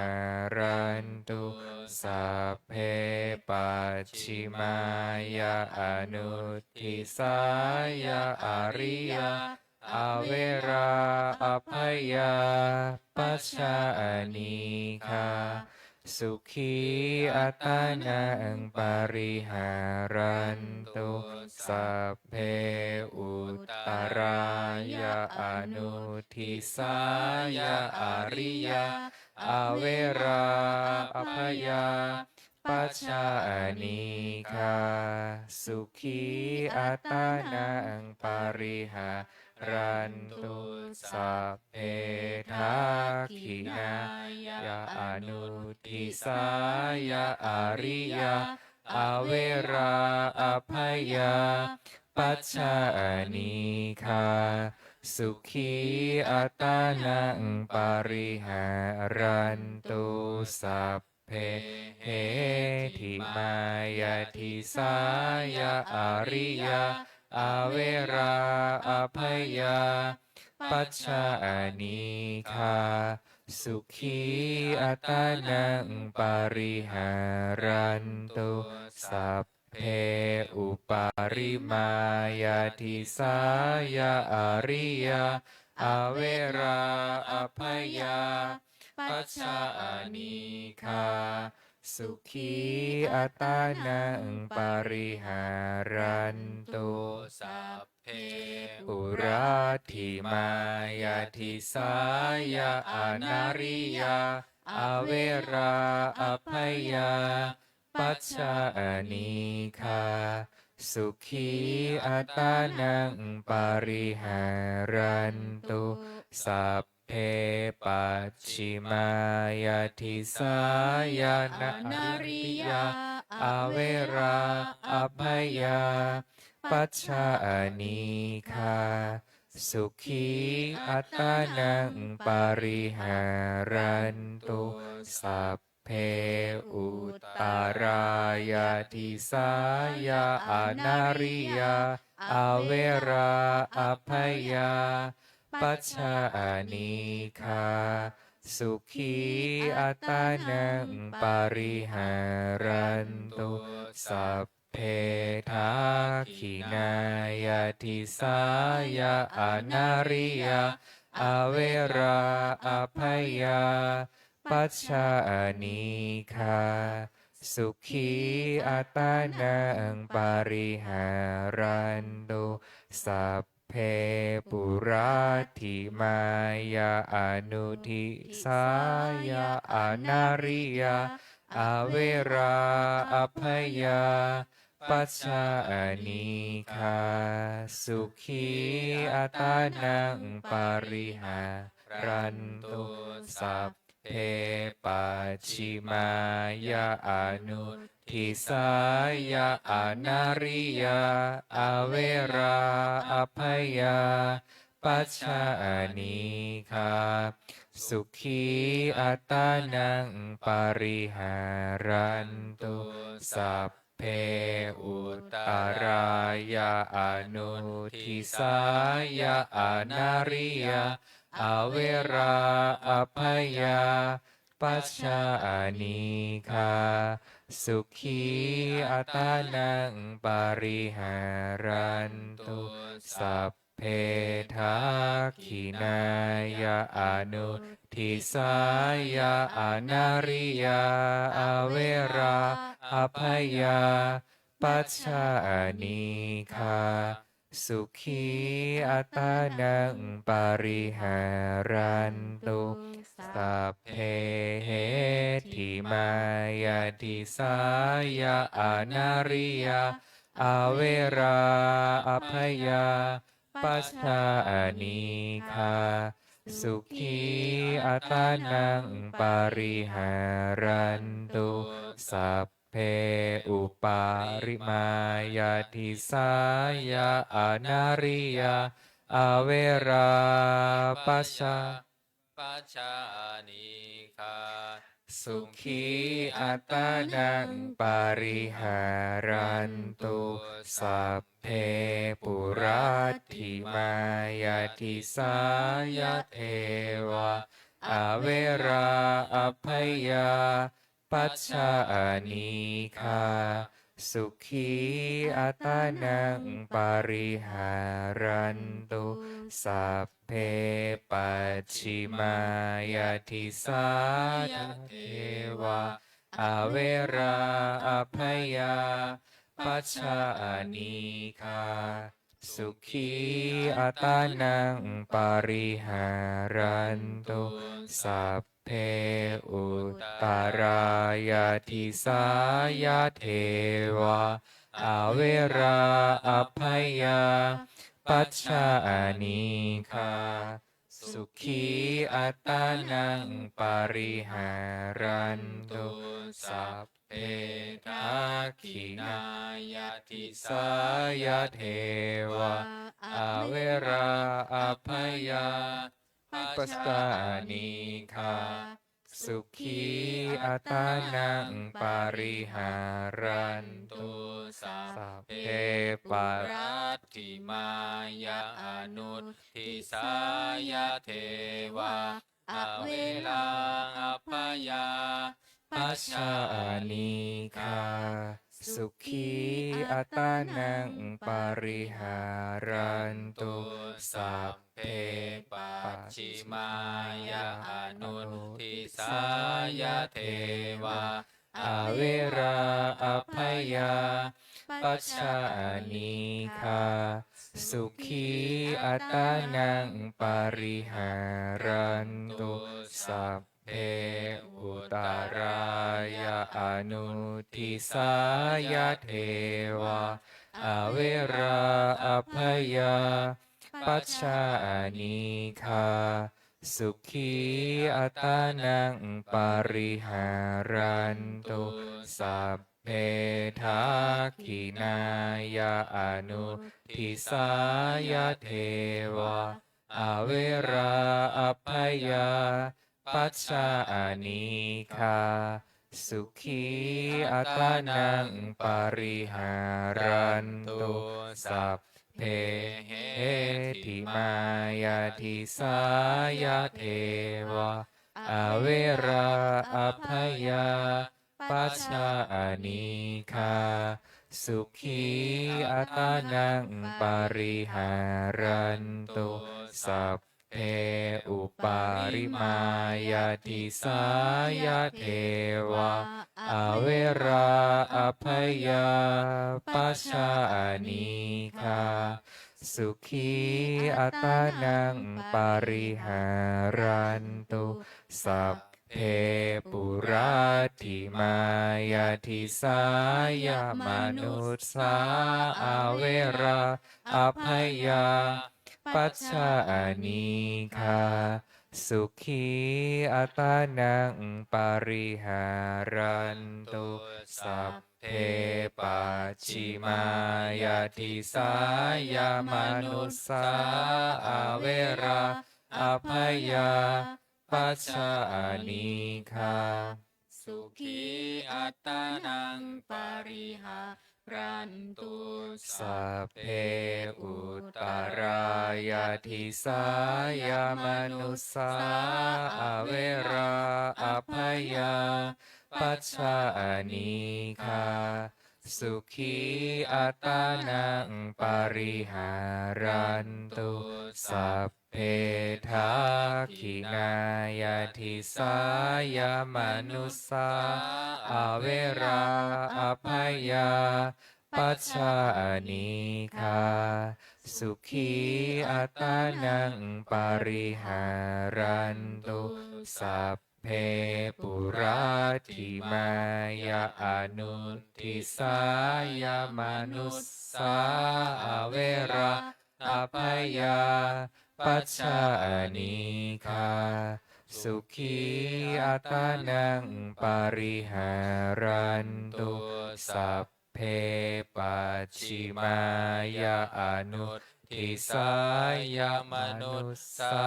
sabbe pacchimāya anuddisāya ariyā averā abyāpajjhā anīghā sukhī attānaṃ pariharantu, sabbe uttarāya anuddisāya ariyā averā abyāpajjhā anīghā sukhī attānaṃ pariharantu, sabbe dakkhiṇāya anuddisāya ariyā averā abyāpajjhā anīghā sukhī attānaṃ pariharantu, sabbe heṭṭhimāya disāya ariyā averā abyāpajjhā anīghā sukhī attānaṃ pariharantu, sabbe uparimāya disāya ariyā averā abyāpajjhā anīghā sukhī attānaṃ pariharantu, sabbe puratthimāya disāya anariyā averā abyāpajjhā anīghā sukhī attānaṃ pariharantu, sabbe pacchimāya disāya anariyā averā abyāpajjhā anīghā sukhī attānaṃ pariharantu, sabbe uttarāya disāya anariyā averā abyāpajjhā anīghā sukhī attānaṃ pariharantu, sabbe dakkhiṇāya disāya anariyā averā abyāpajjhā anīghā sukhī attānaṃ pariharantu, sabbe puratthimāya anudisāya anariyā averā abyāpajjhā anīghā sukhī attānaṃ pariharantu, sabbe pacchimāya anudisāya anariyā averā abyāpajjhā anīghā sukhī attānaṃ pariharantu, sabbe uttarāya anudisāya anariyā averā abyāpajjhā anīghā sukhī attānaṃ pariharantu, sabbe dakkhiṇāya anudisāya anariyā averā abyāpajjhā anīghā sukhī attānaṃ pariharantu, sabbe heṭṭhimāya disāya anariyā averā abyāpajjhā anīghā sukhī attānaṃ pariharantu, sabbe uparimāya disāya anariyā averā abyāpajjhā anīghā sukhī attānaṃ pariharantu, sabbe sabbe puratthimāya disāya devā averā abyā pajjā anīghā sukhī attānaṃ pariharantu. Sabbe pacchimāya disāya devā averā abyā pajjā anīghā sukhī attānaṃ pariharantu. Sabbe uttarāya disāya devā averā abyā pajjā anīghā sukhī attānaṃ pariharantu. Sabbe dakkhiṇāya disāya devā averā abyā pajjā anīghā sukhī attānaṃ pariharantu. Sabbe puratthimāya anudisāya devā averā abyā pajjā anīghā sukhī attānaṃ pariharantu. Sabbe pacchimāya anudisāya devā averā abyā pajjā anīghā sukhī attānaṃ pariharantu. Sabbe uttarāya anudisāya devā averā abyā pajjā anīghā sukhī attānaṃ pariharantu. Sabbe dakkhiṇāya anudisāya devā averā abyā pajjā anīghā sukhī attānaṃ pariharantu. Sabbe heṭṭhimāya disāya devā averā abyā pajjā anīghā sukhī attānaṃ pariharantu. Sabbe uparimāya disāya devā averā abyā pajjā anīghā sukhī attānaṃ pariharantu. Sabbe puratthimāya disāya manussā averā abyā pajjā anīghā sukhī attānaṃ pariharantu. Sabbe pacchimāya disāya manussā averā abyā pajjā anīghā sukhī attānaṃ pariharantu. Sabbe uttarāya disāya manussā averā abyā pajjā anīghā sukhī attānaṃ pariharantu. Sabbe dakkhiṇāya disāya manussā averā abyā pajjā anīghā sukhī attānaṃ pariharantu. Sabbe puratthimāya anudisāya manussā averā abyā pajjā anīghā sukhī attānaṃ pariharantu. Sabbe pacchimāya anudisāya manussā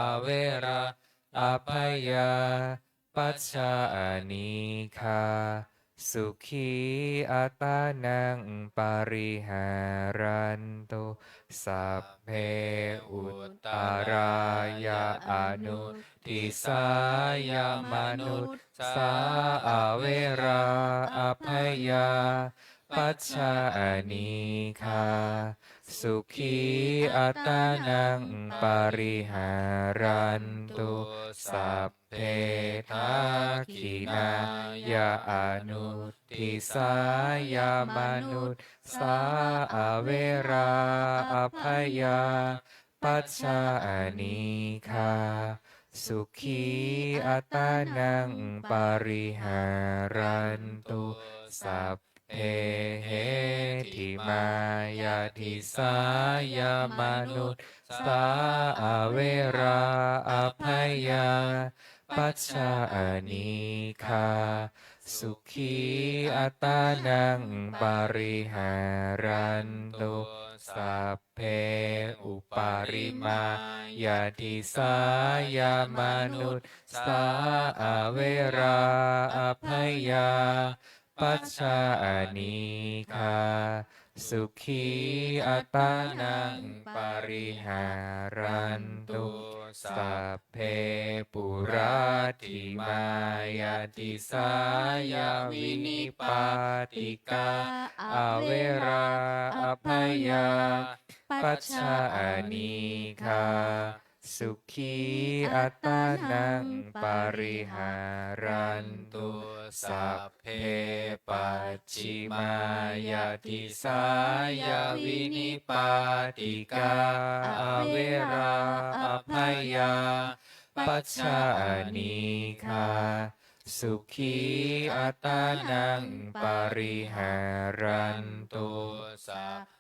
averā abyā pajjā anīghā sukhī attānaṃ pariharantu. Sabbe uttarāya anudisāya manussā averā abyāpajjhā anīghā sukhī attānaṃ pariharantu. Sabbe dakkhiṇāya anudisāya manussā averā abyāpajjhā anīghā sukhī attānaṃ pariharantu. Sabbe heṭṭhimāya disāya manussā averā abyāpajjhā anīghā sukhī attānaṃ pariharantu. Sabbe uparimāya disāya manussā averā abyāpajjhā anīghā sukhī attānaṃ pariharantu. Sabbe puratthimāya disāya vinipātikā averā abyāpajjhā anīghā sukhī attānaṃ pariharantu. Sabbe pacchimāya disāya vinipātikā averā abyāpajjhā anīghā sukhī attānaṃ pariharantu. Sabbe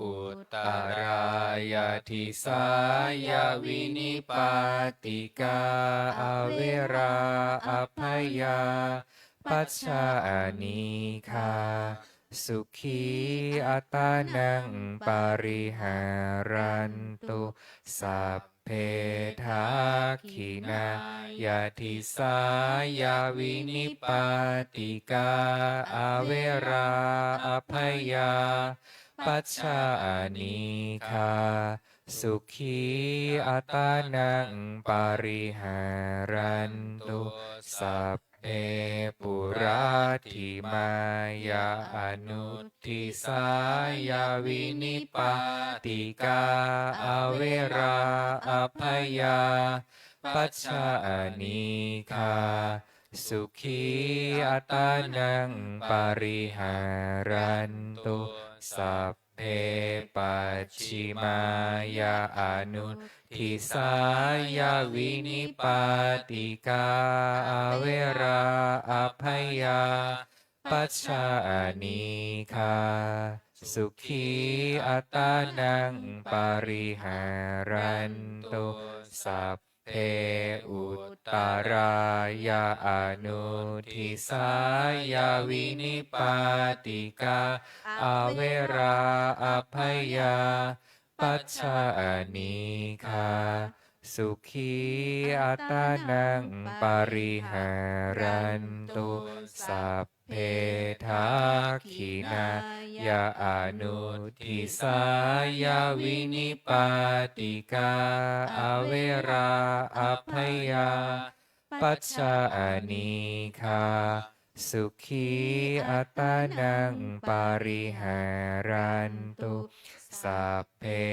uttarāya disāya vinipātikā averā abyāpajjhā anīghā sukhī attānaṃ pariharantu. Sabbe dakkhiṇāya disāya vinipātikā averā abyāpajjhā anīghā sukhī attānaṃ pariharantu. Sabbe puratthimāya anudisāya vinipātikā averā abyāpajjhā anīghā sukhī attānaṃ pariharantu. Sabbe pacchimāya anudisāya vinipātikā averā abyāpajjhā anīghā sukhī attānaṃ pariharantu. Sabbe uttarāya anudisāya vinipātikā averā abyāpajjhā anīghā sukhī attānaṃ pariharantu. Sabbe dakkhiṇāya anudisāya vinipātikā averā abyāpajjhā anīghā sukhī attānaṃ pariharantu. Sabbe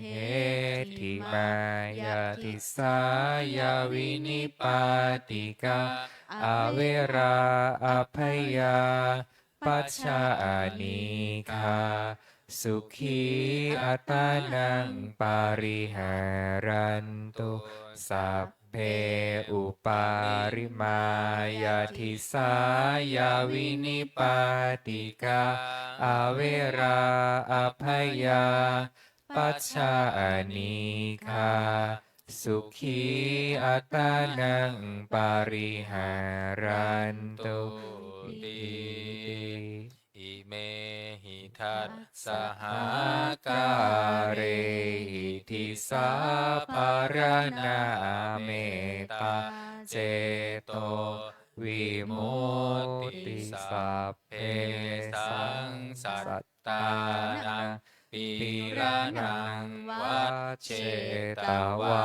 heṭṭhimāya disāya vinipātikā averā abyāpajjhā anīghā sukhī attānaṃ pariharantu. Sabbe uparimāya disāya vinipātikā averā abyāpajjhā anīghā sukhī attānaṃ pariharantu. Imehi dassahākārehi disāpharaṇā mettācetovimutti vimutti. Sabbesaṃ sattānaṃ pīḷanaṃ vajjetvā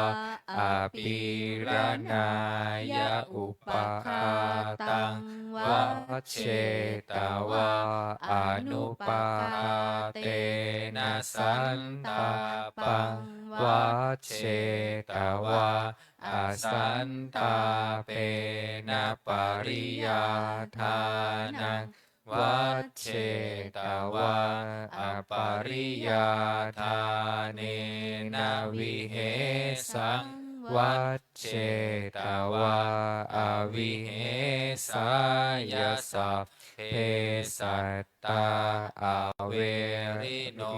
apīḷanāya upaghātaṃ vajjetvā anupaghātena santāpaṃ vajjetvā asantāpena pariyādānaṃ vajjetvā apariyādānena vihesaṃ vajjetvā avihesāya sabbe sattā averino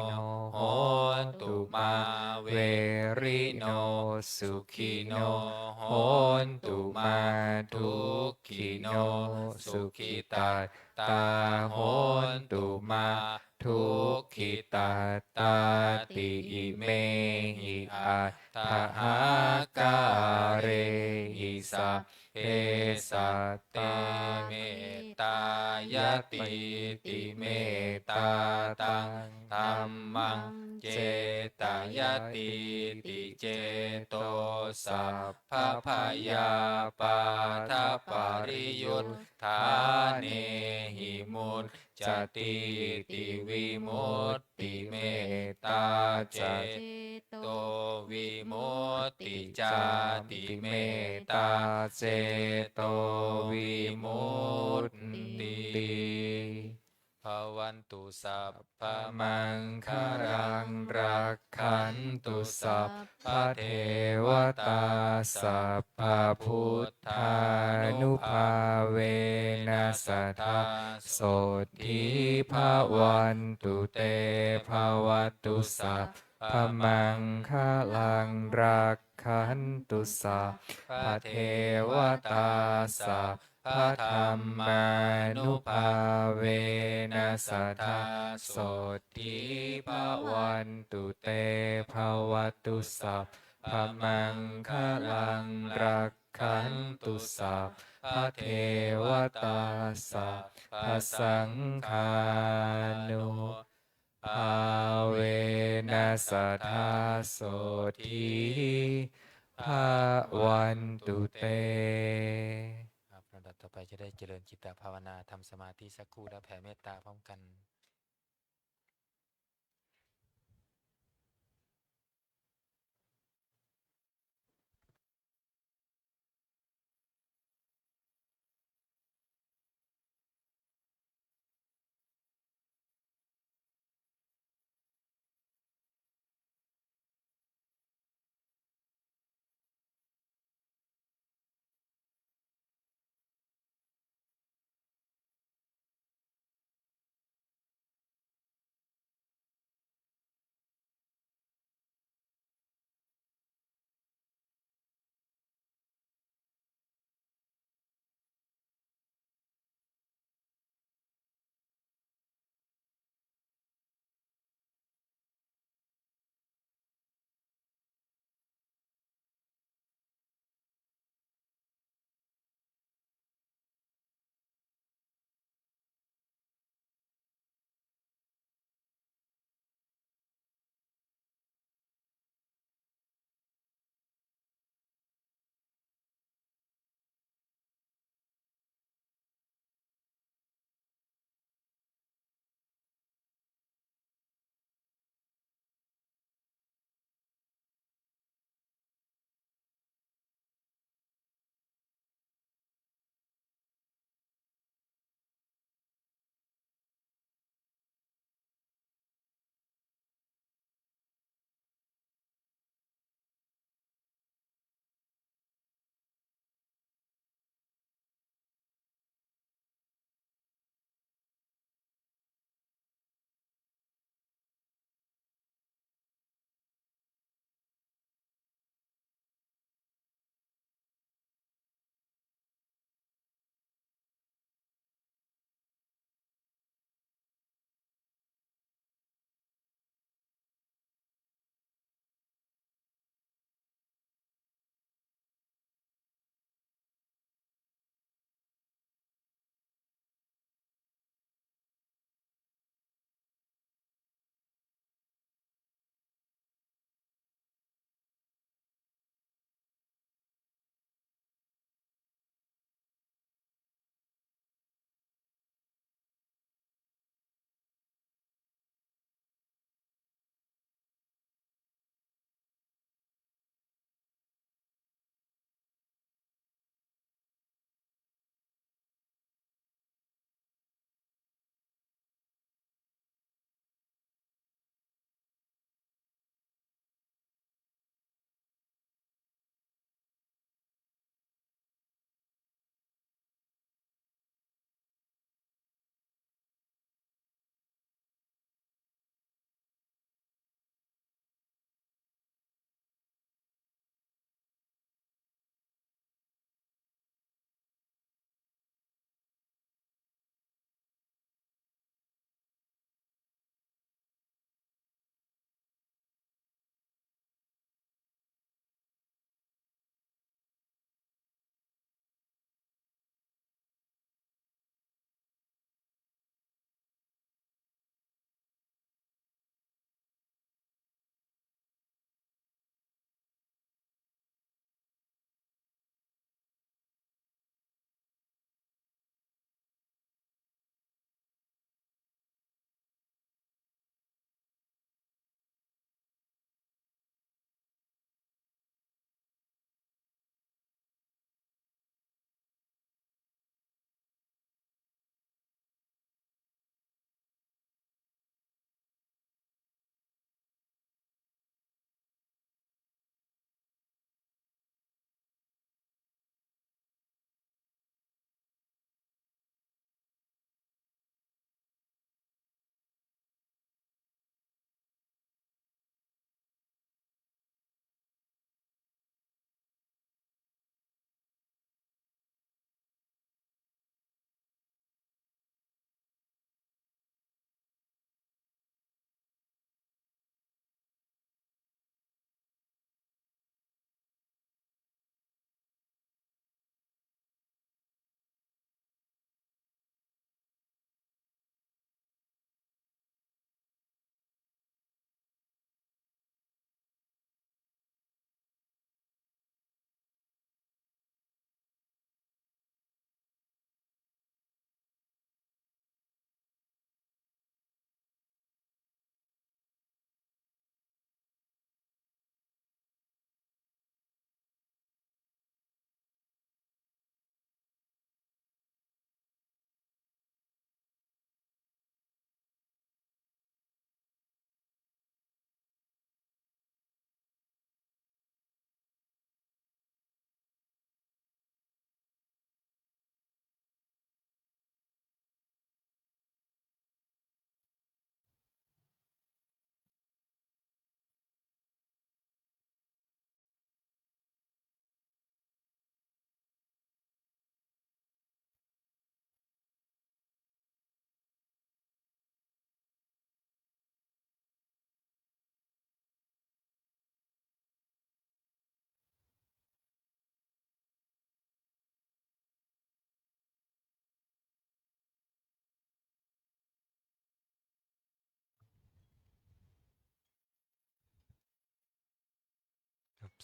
hontu mā verino sukhino hontu mā dukkhino sukhitattā hontu mā dukkhitattāti. Imehi aṭṭhahākārehi sabbe satte mettāyatīti mettā taṃ dhammaṃ cetayatīti ceto sabbabhayāpādapariyuṭṭhānehi muccatīti vimutti. Mettā ceto vimutti cāti mettā ceto vimutti. Bhavantu sabbamaṅgalaṃ rakkhantu sabbadevatā sabbabuddhānubhāvena sadā sotthī bhavantu te. Bhavantu sabbamaṅgalaṃ rakkhantu sabbadevatā sabbadhammānubhāvena sadā sotthī bhavantu te. Bhavantu sabbamaṅgalaṃ rakkhantu sabbadevatā sabbasaṅghānubhāvena sadā sotthī bhavantu te. ครับ ลำดับต่อไปจะได้เจริญจิตตภาวนา ทำสมาธิสักครู่ แล้วแผ่เมตตาพร้อมกัน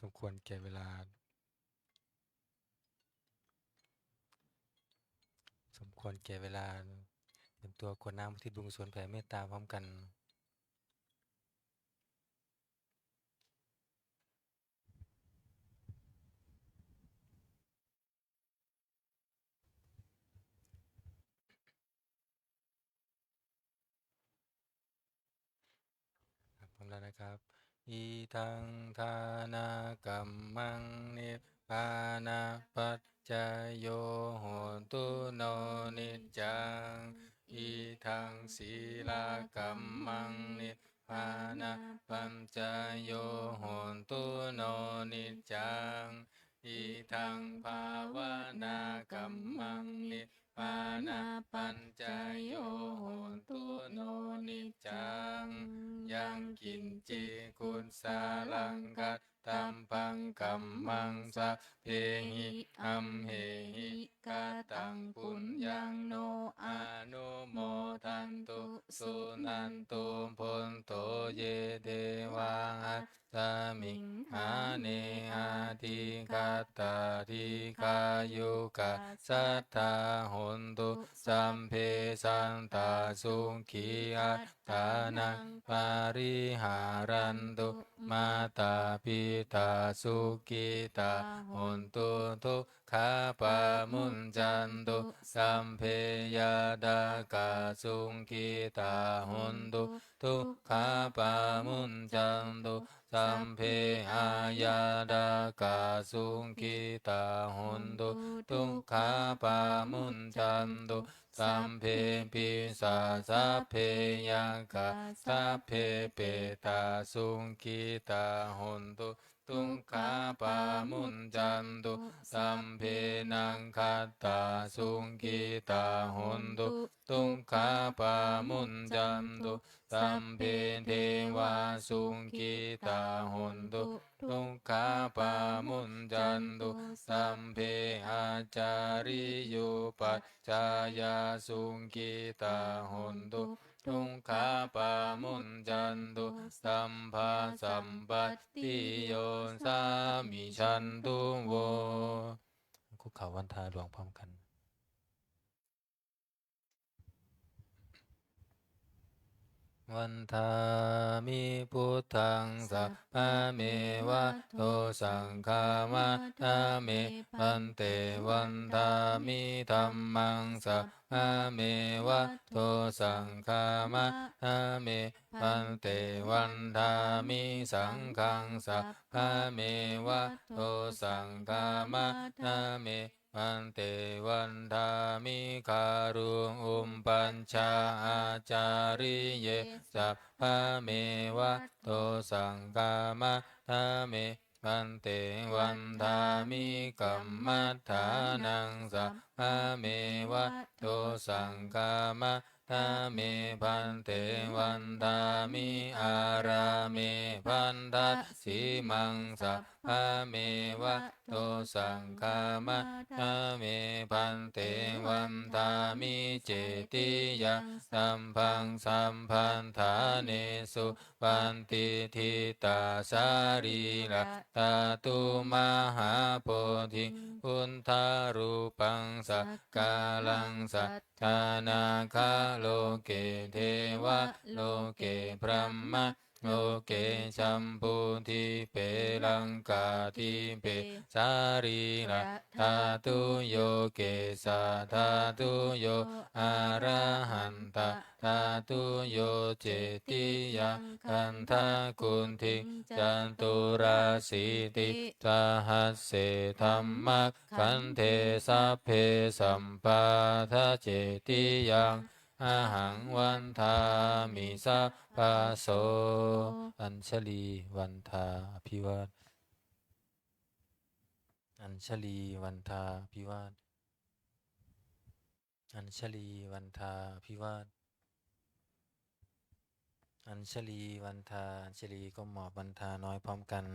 สมควรแก่เวลา สมควรแก่เวลา เตรียมตัวกรวดน้ำอุทิศบุญกุศลแผ่เมตตาพร้อมกัน ครับ พร้อมแล้วนะครับ Idaṃ dānakammaṃ nibbānapaccayo hotu no niccaṃ. Idaṃ sīlakammaṃ nibbānapaccayo hotu no niccaṃ. Idaṃ bhāvanākammaṃ nibbānapaccayo hotu no niccaṃ. Yaṃ kiñci kusalaṃ kattabbaṃ kammaṃ sabbehi amhehi kataṃ puññaṃ no anumodantu suṇantu bhonto ye devā asmiṃ ṭhāne adhigatā dīghāyukā sadā hontu sabbe sattā sukhī attānaṃ pariharantu. Mātā pitā sukhitā hontu dukkhā pamuñcantu. Sabbe ñātakā sukhitā hontu dukkhā pamuñcantu. Sabbe aññātakā sukhitā hontu dukkhā pamuñcantu. Sabbe pisā sabbe yakkhā sabbe petā sukhitā hontu dukkhā pamuñcantu. Sabbe nakkhattā sukhitā hontu dukkhā pamuñcantu. Sabbe devā sukhitā hontu dukkhā pamuñcantu. Sabbe ācariyupajjhāyā sukhitā hontu dukkhā pamuñcantu. Sabbā sampattiyā samijjhantu vo. คุกเข่าวันทาหลวงพร้อมกัน Vandāmi buddhaṃ sabbameva dosaṃ khamatha me bhante. Vandāmi dhammaṃ sabbameva dosaṃ khamatha me bhante. Vandāmi saṅghaṃ sabbameva dosaṃ khamatha me bhante. Vandāmi garuṃ upajjhāyā ācariyese sabbameva dosaṃ khamatha me bhante. Vandāmi kammaṭṭhānaṃ sabbameva dosaṃ khamatha me bhante. Vandāmi ārāme bhaddasīmaṃ sabbameva dosaṃ khamatha me bhante. Vandāmi cetiyaṃ sabbaṃ sabbaṭṭhānesu patiṭṭhitā sarīradhātu mahābodhiṃ buddharūpaṃ sakalaṃ satthā nāgā loke devā loke brahmā loke jambudīpe laṅkādīpe sarīradhātuyo kesādhātuyo arahantadhātuyo cetiyaṃ gandhakuṭiṃ caturāsītisahasсе dhammakkhandhe sabbe sabbadha cetiyaṃ ahaṃ vandāmi sabbaso. Añjalī vandā abhivāda. Añjalī vandā abhivāda. Añjalī vandā abhivāda. Añjalī vandā. Añjalī ก้มหมอบวันทาน้อยพร้อมกัน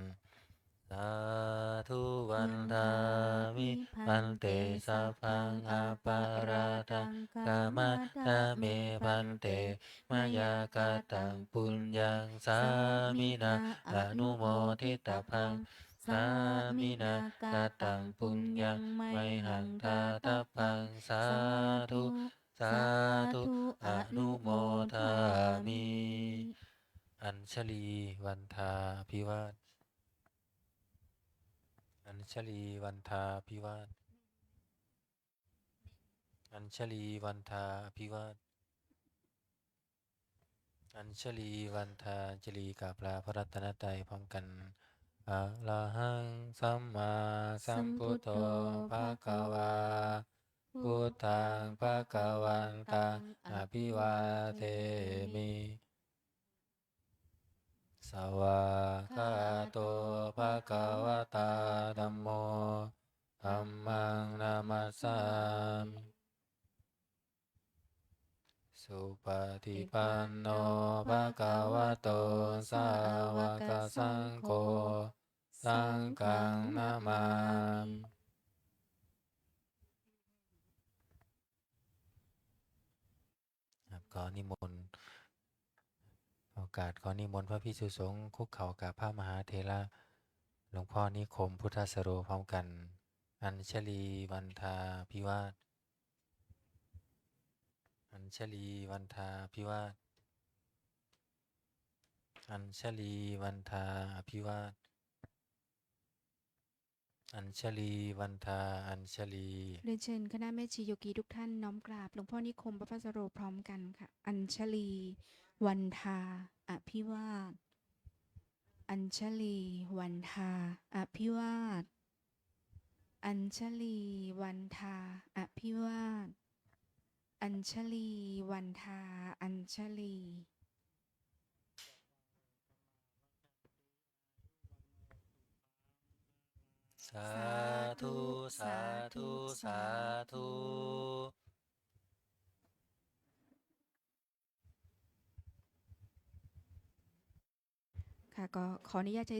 Sādhu vandāmi bhante sabbaṃ aparādhaṃ khamatha me bhante. Mayā kataṃ puññaṃ sāminā anumoditabbaṃ. sāminā kataṃ puññaṃ mayhaṃ dātabbaṃ. Sādhu, sādhu, anumodāmi. Añjalī vandā abhivād. Añjalī vandā abhivād. Añjalī vandā abhivād. Añjalī vandā, añjalī กราบลาพระรัตนตรัยพร้อมกัน Arahaṃ sammāsambuddho bhagavā, buddhaṃ bhagavantaṃ abhivādemi. Svākkhāto bhagavatā dhammo, dhammaṃ namassāmi. Supaṭipanno bhagavato sāvakasaṅgho, saṅghaṃ namāmi. ครับ ขอนิมนต์ โอกาสขอนิมนต์พระภิกษุสงฆ์คุกเข่ากราบพระมหาเถระ หลวงพ่อนิคม พุทธสโร พร้อมกัน Añjalī vandā abhivād. Añjalī vandā abhivād. Añjalī vandā abhivād. Añjalī vandā añjalī. เรียนเชิญคณะแม่ชีโยคีทุกท่านน้อมกราบหลวงพ่อนิคม พุทธสโร พร้อมกันค่ะ Añjalī vandā abhivād. Añjalī vandā abhivād. Añjalī vandā abhivād. Añjalī vandā añjalī. Sādhu, sādhu, sādhu. ค่ะ ก็ขออนุญาตใช้